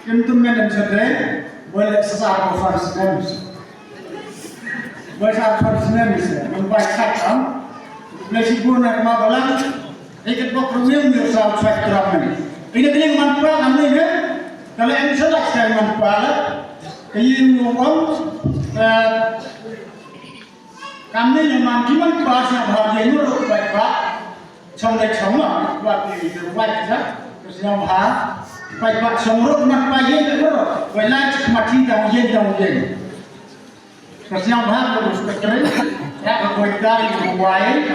kim tu men em sa dre, boleh sa sa ko sa snem. Bai sa kham snem ise, mun bai sa kham. Bai si bun na kama balang. Ikat bok rumiang ni sa sa kham ni. Ini kini man pa kami ni. Kalau em sa lak sa man pa la. Kayi ngom. Kami ni man ki man pa sa bahagian ni lo bai pa. Chong dai chong ma, wat ni, wat ni, sa. Terus yang ha, pai pat chong rot, mat pai yen, pai rot. Pai lai cik mati dang yen, dang yen. Terus yang ha, terus ke kering. Ya, ke koi kari, ke wai.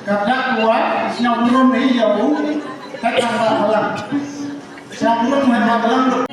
Kata kuat, terus yang urun ni, ya, u. Kata ba halang. Terus yang urun ni, ba halang.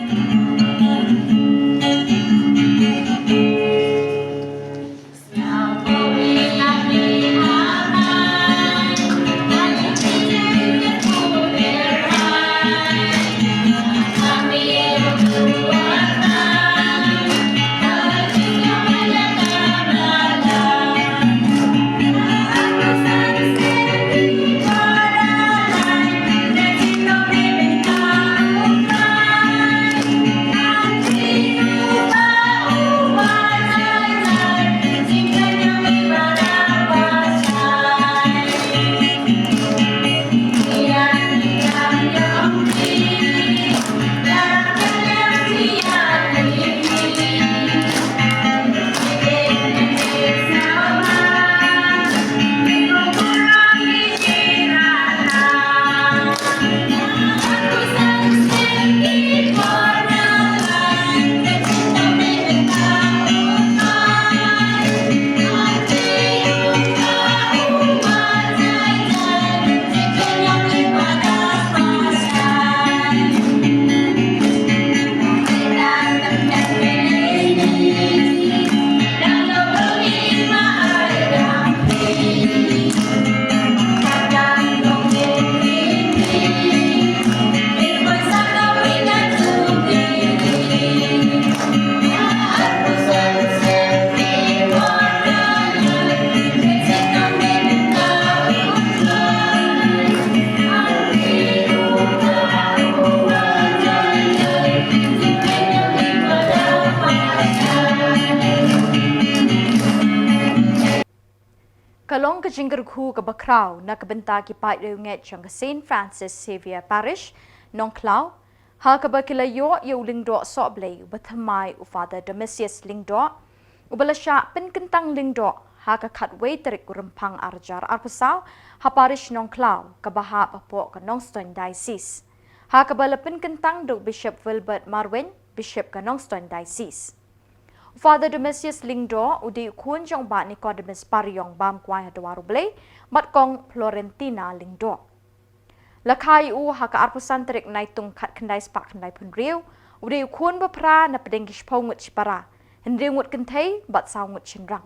Ka long ka jingkyrkhu kaba khraw na ka bynta ki paid riewngeit jong ka Saint Francis Xavier Parish, Nongkhlaw, ha kaba ki la ïoh ïa u lyngdoh sohblei uba thymmai u Father Domitius Lyngdoh, uba la shah pynkyntang lyngdoh ha ka khatwei tarik u Rymphang ar hajar arphew saw ha Parish Nongkhlaw kaba hap hapoh ka Nongstoiñ Diocese, ha kaba la pynkyntang da u Bishop Wilbert Marwein, Bishop ka Nongstoiñ Diocese. U Father Domitius Lyngdoh u dei u khun jong u Bah Nicodemus Pariong Bamkwai ha Dwar U Blei bad Kong Florentina Lyngdoh. La kha ïa u ha ka arphew san tarik Naitung khatkhyndai spah khyndaiphew hynriew. U dei u khun ba phra na pdeng ki shiphew ngut shipara, hynriew ngut kynthei bad saw ngut shynrang.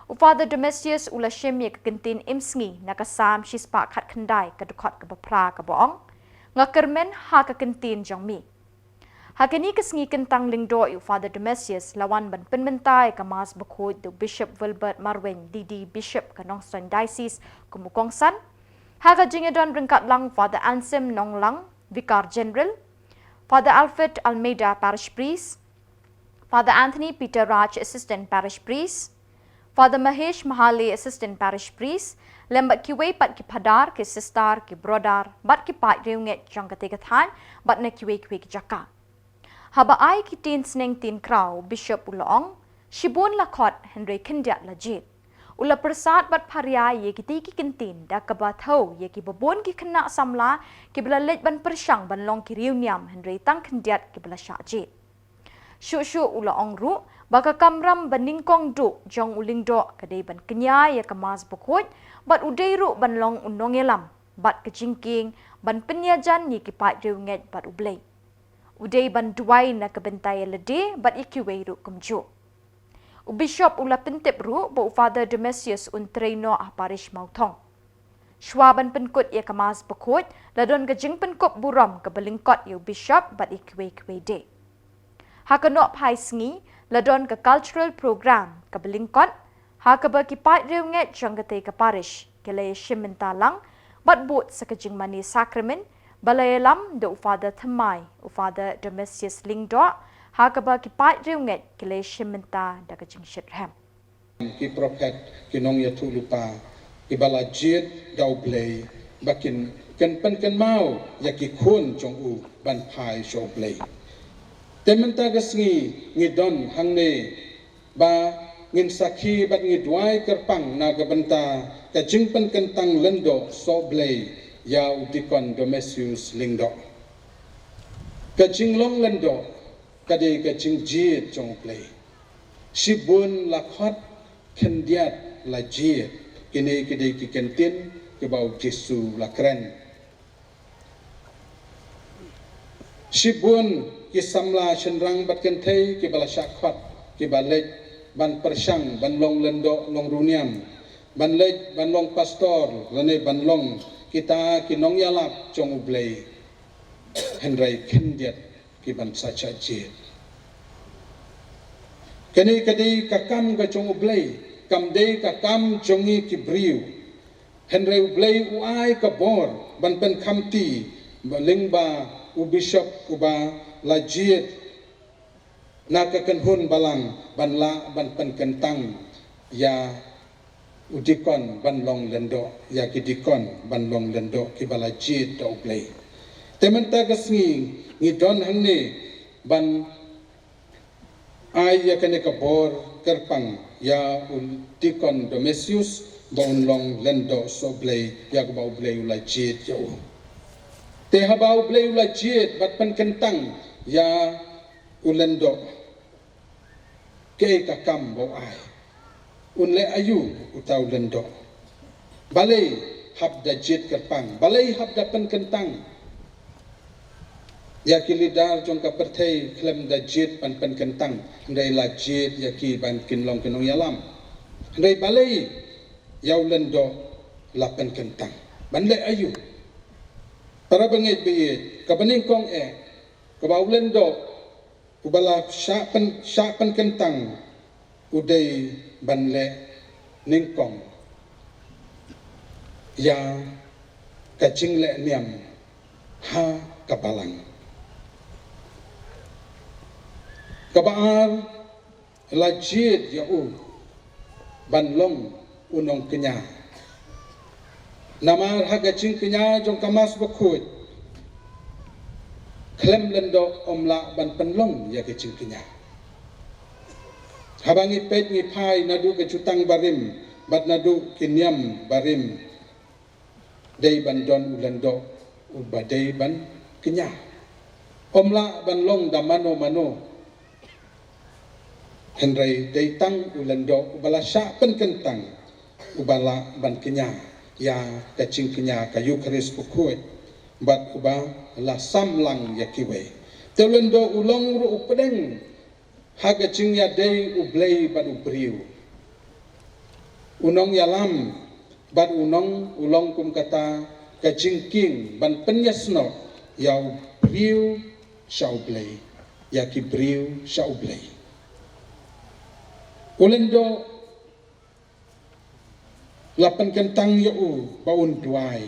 U Father Domitius u la shim ïa ka kyntien imsngi na ka Salm shispah khatkhyndai ka dkhot kaba phra kaba ong, Nga kyrmen ha ka kyntien jong me. Ha kane ka sngi kyntang lyngdoh ïa u Father Domitius la wan ban pynmynta ïa ka Mass Bakhuid da u Bishop Wilbert Marwein, D D Bishop ka Nongstoiñ Diocese kum u kongsan. Ha ka jingïadon ryngkat lang u Father Anselm Nonglang, Vicar General, Father Alfred Almeida, Parish Priest, Father Anthony Peter Raj, Assistant Parish Priest, Father Mahesh Mahale, Assistant Parish Priest, lem bad kiwei pat ki phadar, ki sister, ki brother bad ki paid riewngeit jong katei ka thaiñ bad na kiwei kiwei ki jaka. Haba ai ki ktien sneng ktien khraw, u Bishop u la ong, shibun la khot hynrei khyndiat la jied. U la pyrsad bad pharia ïa kitei ki kyntien da kaba thew ïa kiba bun ki khynnah samla kiba la leit ban pyrshang ban long ki riewniam hynrei tang khyndiat kiba la shah jied. Shuh shuh u la ong ruh ba ka kamram ba nyngkong duh jong u Lyngdoh ka dei ban kñia ïa ka Mass Bakhuid bad u dei ruh ban long u nongïalam bad ka jingkieng ban pynïajan ïa ki paid riewngeit bad U Blei. U dei ban duwai na ka bynta ïa lade bad ïa kiwei ruh kumjuh. U Bishop u la pyntip ruh ba u Father Domitius un trei noh ha Parish Mawthong. Shuwa ban pynkut ïa ka Mass Bakhuid la don ka jingpynkup burom kaba lyngkot ïa u Bishop bad ïa kiwei kiwei de. Ha ka nohphai sngi la don ka cultural program kaba lyngkot, ha kaba ki paid riewngeit jong katei ka parish ki la ïashim bynta lang bad bud sa ka jingmane sakramen ba la ïalam da u Father thymmai, u Father Domitius Lyngdoh, ha kaba ki paid riewngeit ki la ïashim bynta da ka jingshitrhem. Ki prophet, ki nongïathuhlypa kiba la jied da U Blei ba kin, kin pynkynmaw ïa ki khun jong u ban phai sha U Blei. Te mynta ka sngi ngi don hangne ba ngin sakhi bad ngi duwai kyrpang na ka bynta ka jingpynkyntang lyngdoh sohblei ïa u Deacon Domitius Lyngdoh. Ka jinglong lyngdoh ka dei ka jingjied jong U Blei. Shibun la khot, khyndiat la jied. Kine ki dei ki kyntien kiba U Jisu la kren. Shibun ki samla shynrang bad kynthei kiba la shah khot, kiba leit ban pyrshang ban long lyngdoh, long riewniam, ban leit ban long pastor lane ban long kita ki nongïalap jong U Blei. Hynrei khyndiat ki ban sa shah jied. Kane ka dei ka kam ka jong U Blei, kam dei ka kam jong ngi ki briew. Hynrei U Blei u ai ka bor ban pynkhamti, ba lyngba u bishop uba la jied na ka kynhun balang ban lah ban pynkyntang ïa u deacon ban long lyngdoh, ïa ki deacon ban long lyngdoh kiba la jied da U Blei. Te mynta ka sngi ngi don hangne ban ai ïa kane ka bor kyrpang ïa u Deacon Domitius ba un long lyngdoh sohblei ïa kaba U Blei u la jied ïa u. Te haba U Blei u la jied bad pynkyntang ïa u lyngdoh, kaei ka kam ba u ai? Un leh aïu uta u lyngdoh? Balei hap da jied kyrpang? Balei hap da pynkyntang? Ïa ki leader jong ka pyrthei khlem da jied ban pynkyntang, hynrei la jied ïa ki ban kin long ki nongïalam. Hynrei balei ïa u lyngdoh la pynkyntang? Ban leh aïu? Para bangeit baieit, kaba nyngkong eh, kaba u lyngdoh uba la shah pyn, shah pynkyntang u dei ban leh nyngkong ïa ka jingleh niam ha ka balang. Kaba ar, la jied ïa u ban long u nongkñia. Namar ha ka jingkñia jong ka Mass Bakhuid, khlem lyngdoh ym lah ban pynlong ïa ka jingkñia. Haba ngi peit ngi phai naduh ka jutang barim bad naduh ki niam barim, dei ban don u lyngdoh uba dei ban kñia. Ym lah ban long da mano mano. Hynrei dei tang u lyngdoh uba la shah pynkyntang, uba lah ban kñia ïa ka jingkñia ka Eukharist Bakhuid, bad uba la sam lang ïa kiwei. Te u lyngdoh u long ruh u pdeng ha ka jingïadei u Blei bad u briew. U nongïalam bad u nong u long kum kata ka jingkieng ban pynïasnoh ïa u briew sha u Blei, ïa ki briew sha u Blei. U lyngdoh la pynkyntang ïa u ba un duwai.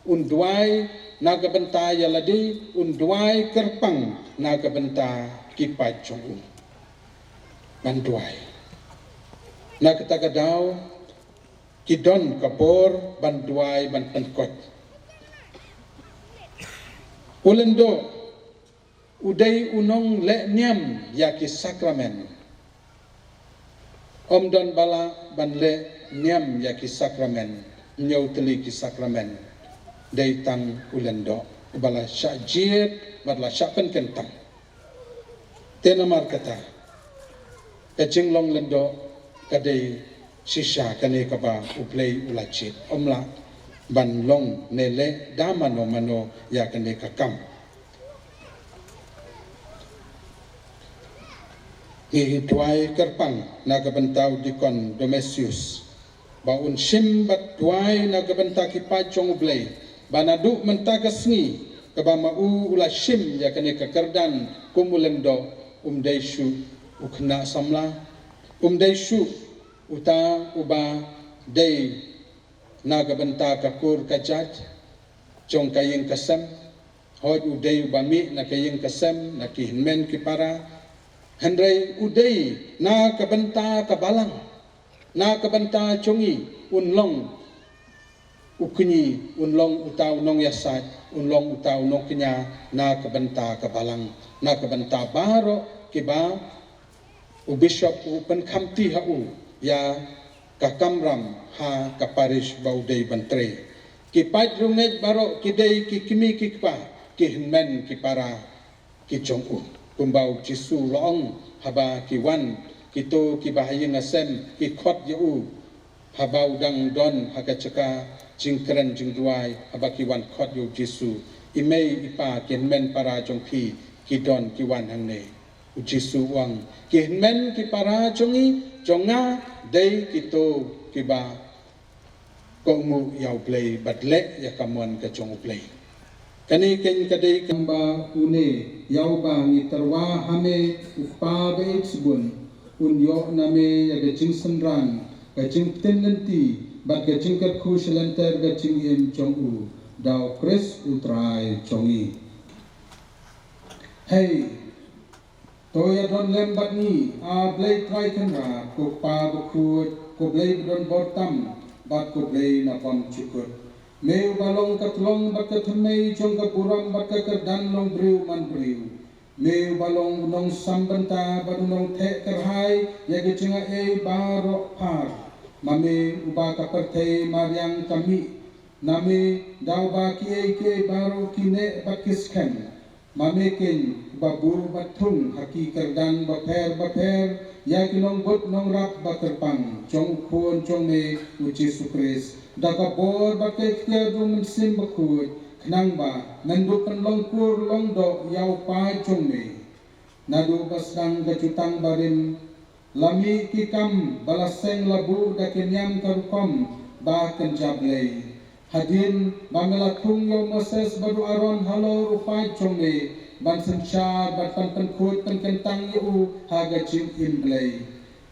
Un duwai na ka bynta ïa lade, un duwai kyrpang na ka bynta ki paid jong u. Ban duwai. Na kata ka daw, ki don ka bor ban duwai ban pynkoit. U lyngdoh u dei u nongleh niam ïa ki sakramen. Ym don ba lah ban leh niam ïa ki sakramen, ñiew tylli ki sakramen. Dei tang u lyngdoh uba la shah jied bad la shah pynkyntang. Te namar kata, ka jinglong lyngdoh ka dei shisha kane kaba u Blei u la jied. Ym lah ban long ne leh da mano mano ïa kane ka kam. Ngi duwai kyrpang na ka bynta u Deacon Domesius ba un shim bad duwai na ka bynta ki paid jong u Blei, ba naduh mynta ka sngi kaba ma u u la shim ïa kane ka kyrdan kum u lyngdoh, um dei shuh u khynnah samla, um dei shuh uta uba dei na ka bynta ka kur ka jait jong ka ïing ka sem. Hooid, u dei uba mih na ka ïing ka sem, na ki hynmen ki para. Hynrei u dei na ka bynta ka balang, na ka bynta jong ngi, un long u kñi, un long uta u nongïasaid, un long uta u nongkñia na ka bynta ka balang, na ka bynta baroh kiba u bishop u pynkhamti ha u ïa ka kamram ha ka parish ba u dei ban trei. Ki paid riewngeit baroh ki dei ki kmie ki kpa, ki hynmen ki para ki jong u. Kumba u Jisu u la ong, haba ki wan kito kiba ha ïing ha sem ki khot ïa u, haba u dang don ha ka jaka jingkren jingduwai, haba ki wan khot ïa u Jisu, "I mei i pa, ki hynmen para jong phi ki don, ki wan hangne." U Jisu u ong, "Ki hynmen ki para jong ngi, jong nga, dei kito kiba kohnguh ïa u Blei bad leh ïa ka mon ka jong u Blei." Kane keiñ ka dei kaba une ïa uba ngi tyrwa ha me, u Kpa ba ïeit shibun, un ïoh na me ïa ka jingsynran, ka jingpyntip lynti bad ka jingkyrkhu sha lynter ka jingim jong u, da u Khrist u Trai jong ngi. Hei, to ïa don lem bad ngi, A Blei Trai Kynrad, ko Kpa bakhuid, ko Blei ba don bor tam bad ko Blei na bymjukut. Me uba long ka tyllong bad ka thymmei jong ka burom bad ka kyrdan long briew man briew. Me uba long u nongsam bynta bad u nongtheh kyrhai ïa ka jingai baroh phar. Ma me uba ka pyrthei mariang ka mih na me, da uba kiei kiei baroh ki neh bad ki skhem. Ma me keiñ uba buh bad thung ha ki kyrdan bapher bapher ïa ki nongbud nongrap ba kyrpang jong u Khun jong me u Jisu Khrist, da ka bor bad ka iktiar jong u Mynsiem Bakhuid, khnang ba men dup pynlong kur long doh ïa u paid jong me. Naduh ba sdang ka jutang barim, la mih ki kam ba la seng la buh da ki niam ka rukom ba kynja Blei. Hadien ba me la thung ïa u Moses bad u Aaron halor u paid jong me, ban synshar bad ban pynkhuid pynkyntang ïa u ha ka jingim Blei.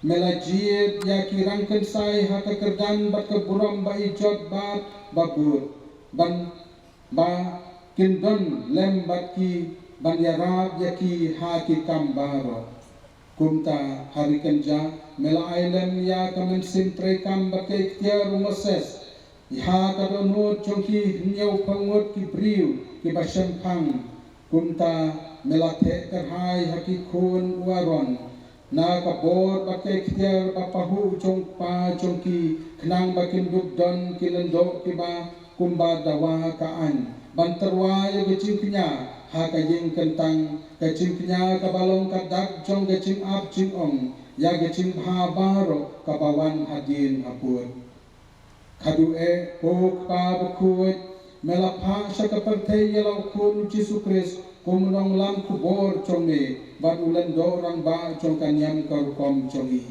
Me la jied ïa ki rangkynsai ha ka kyrdan bad ka burom ba ijot bad ba bud, ban ba kin don lem bad ki ban ïarap ïa ki ha ki kam baroh. Kumta ha ri kynja me la ai lem ïa ka mynsiem treikam bad ka ikhtiar u Moses ha ka dohnud jong ki hynñiewphew ngut ki briew kiba shemphang. Kumta me la theh kyrhai ha ki khun u Aaron na ka bor bad ka ikhtiar ba pahuh jong u kpa jong ki, khnang ba kin dup don ki lyngdoh kiba kumba dawa ka aiñ, ban tyrwa ïa ka jingkñia ha ka ïing kyntang, ka jingkñia kaba long ka dak jong ka jingap jingong ïa ka jingbha baroh kaba wan hadien habud. Khatduh eh, ko Kpa bakhuid, me la phah sha ka pyrthei ïa la u Khun u Jisu Khrist kum u nonglam khubor jong me bad u lyngdoh rangbah jong ka niam ka rukom jong ngi.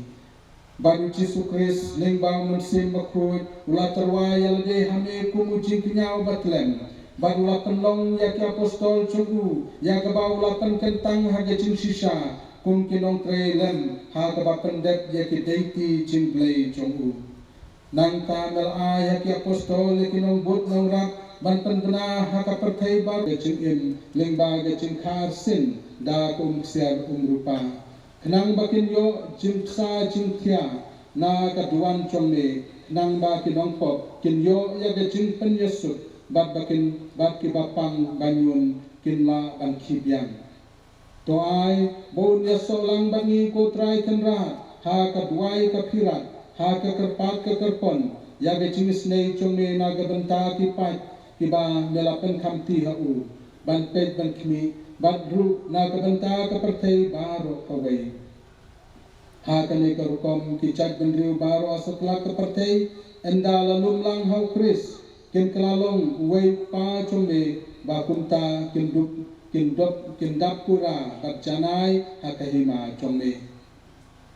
Bad u Jisu Khrist lyngba u Mynsiem Bakhuid u la tyrwa ïa lade ha me kum u jingkñia uba tlem, bad u la pynlong ïa ki apostol jong u, ïa kaba u la pynkyntang ha ka jingshisha kum ki nongtrei lem ha kaba pyndep ïa ki deiti jingblei jong u. Nangta me la ai ha ki apostol ïa ki nongbud nongrap ban pynbna ha ka pyrthei baroh ka jingim lyngba ka jingkhar sin da ka umksiar umrupa, khnang ba kin ïoh jingbsa jingthiah na ka duwan jong me, khnang ba ki nongpop kin ïoh ïa ka jingpynïasuk, bad ba kin, bad kiba pang ba ñiun kin lah ban khie biang. To ai ba un ïasoh lang bad ngi, ko Trai Kynrad, ha ka duwai ka phirat, ha ka kyrpad ka kyrpon ïa ka jingisynei jong me na ka bynta ki paid kiba me la pynkhamti ha u ban peit ban khmih, bad ruh na ka bynta ka pyrthei baroh kawei. Ha kane ka rukom ki jaitbynriew baroh ha satlak ka pyrthei ynda la lum lang ha u Khrist kin kylla long uwei u Kpa jong me, ba kumta kin dup, kin dop, kin dap pura bad janai ha ka hima jong me.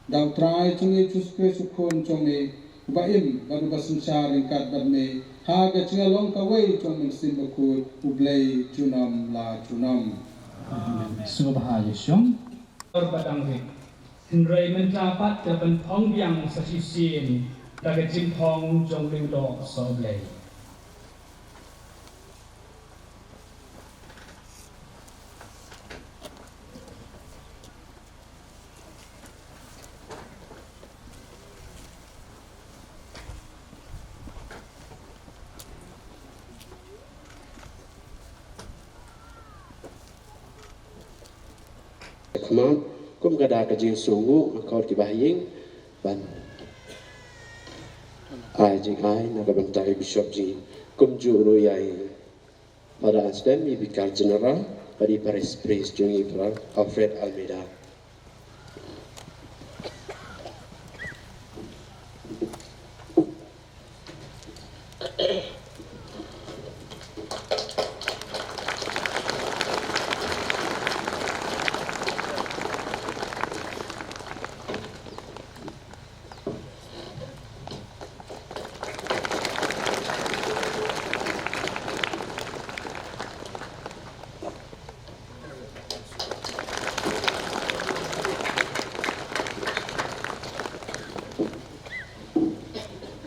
Da u Trai jong ngi Jisu Khrist u Khun jong me, uba im bad uba synshar ryngkat bad me ha ka jinglong kawei jong u Mynsiem Bakhuid, U Blei junom la junom. Sngewbha ïa shong. Or ba dang rit. Hynrei mynta pat ka ban phong biang sa shisien da ka jingphong jong u Lyngdoh Sohblei. Khmat kum ka da ka jingsngewnguh, nga khot ki bahaïing ban ai jingai na ka bynta i Bishop jong ngi, kumjuh ruh ïa i Father Anselm, i Vicar General, bad i Parish Priest jong ngi, Father Alfred Almeida.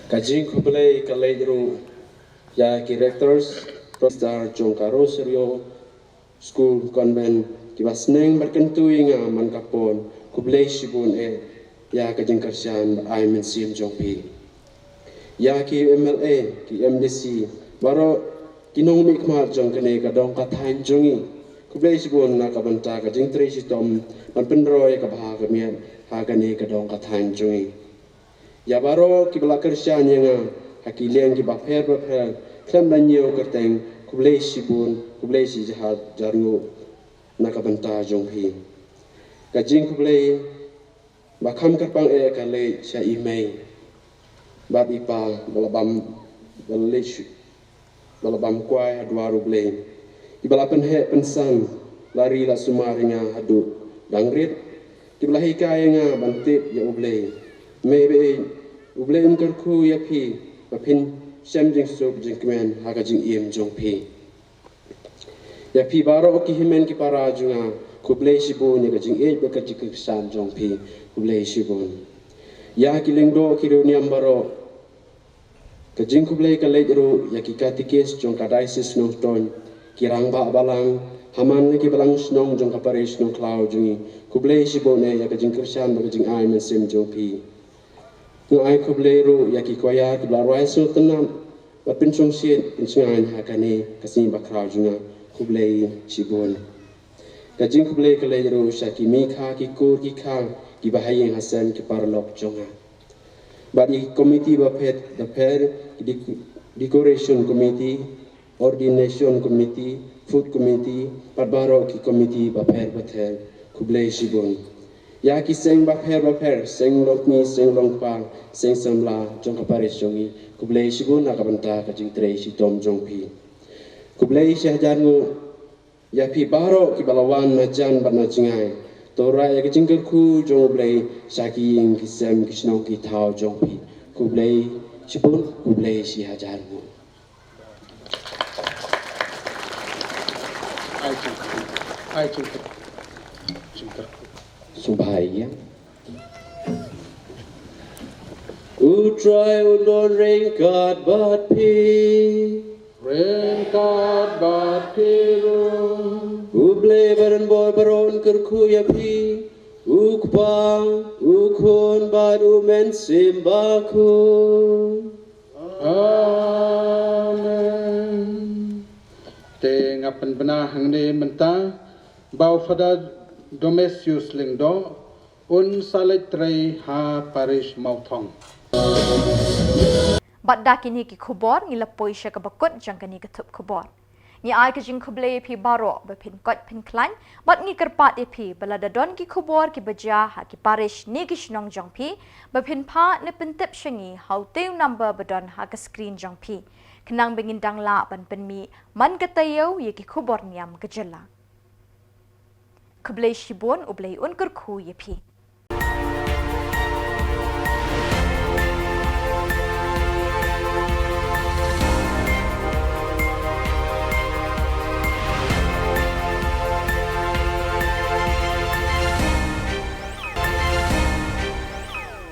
Ka jingkhublei ka leit ruh ïa ki rectors, professor jong ka Rosario School Convent, kiba sneng bad kyntu ïa nga man ka por. Khublei shibun eh ïa ka jingkyrshan bad ai mynsiem jong phi. Ïa ki M L A, ki M D C, baroh ki nongmihkhmat jong kane ka dong ka thaiñ jong ngi, khublei shibun na ka bynta ka jingtrei shitom ban pynroi ïa ka bha ka miat ha kane ka dong ka thaiñ jong ngi. Ïa baroh kiba la kyrshan ïa nga ha ki liang kiba pher bapher khlem da ñiew kyrteng, khublei shibun, khublei shijahar jyrnguh na ka bynta jong phi. Ka jingkhublei ba kham kyrpang eh ka leit sha i mei bad i pa ba la bam, ba la leit shu, ba la bam kwai ha dwar U Blei, kiba la pynheh pynsan la ri la sumar ïa nga haduh dang rit, kiba la hikai ïa nga ban tip ïa U Blei. Mei baieit, U Blei un kyrkhu ïa phi ba phin shem jingsuk jingkmen ha ka jingim jong phi. Ïa phi baroh ki hynmen ki para jong nga, khublei shibun ïa ka jingïeit bad ka jingkyrshan jong phi, khublei shibun. Ïa ki lyngdoh ki riewniam baroh, ka jingkhublei ka leit ruh ïa ki katikis jong ka Diocese Nongstoiñ, ki rangbah balang, Ha man la ki balang shnong jong ka parish Nongkhlaw jong ngi, khublei shibun eh ïa ka jingkyrshan bad ka jingai mynsiem jong phi. Nga ai khublei ruh ïa ki choir kiba la rwai sngewtynnat bad pynshongshit pynshngaiñ ha kane ka sngi bakhraw jong nga, khublei shibun. Ka jingkhublei ka leit ruh sha ki mei kha, ki kur ki kha, ki bahaïing hasem, ki paralok jong nga. Bad ïa ki komiti bapher bapher, ki dec-, decoration committee, ordination committee, food committee, bad baroh ki komiti bapher bapher, khublei shibun. Ïa ki seng bapher bapher, seng longkmie, seng longkpa, seng samla jong ka parish jong ngi, khublei shibun na ka bynta ka jingtrei shitom jong phi. Khublei shihajar nguh ïa phi baroh kiba la wan na jan bad na jngai. To rah ïa ka jingkyrkhu jong U Blei sha ki ïing ki sem, ki shnong ki thaw jong phi. Khublei shibun, khublei shihajar nguh. Ai jingkyrkhu. Ai jingkyrkhu. Jingkyrkhu. Sngewbha ïa. U Trai un don ryngkat bad phi. Ryngkat bad phi ruh. U Blei badonbor baroh un kyrkhu ïa phi. U Kpa, U Khun bad U Mynsiem Bakhuid. Amen. Te nga pynbna hangne mynta ba u Father Domesius Lyngdoh un sa leit trei ha parish Mawthong. Bad da kine ki khubor ngi la poi sha kaba kut jong kane ka thup khubor. Ngi ai ka jingkhublei ïa phi baroh ba phin koit phin khlaiñ, bad ngi kyrpad ïa phi ba lada don ki khubor kiba jia ha ki parish ne ki shnong jong phi, ba phin phah ne pyntip sha ngi ha utei u number ba don ha ka screen jong phi, khnang ba ngin dang lah ban pynmih man ka taïew ïa ki khubor niam ka jylla. Khublei shibun, U Blei un kyrkhu ïa phi.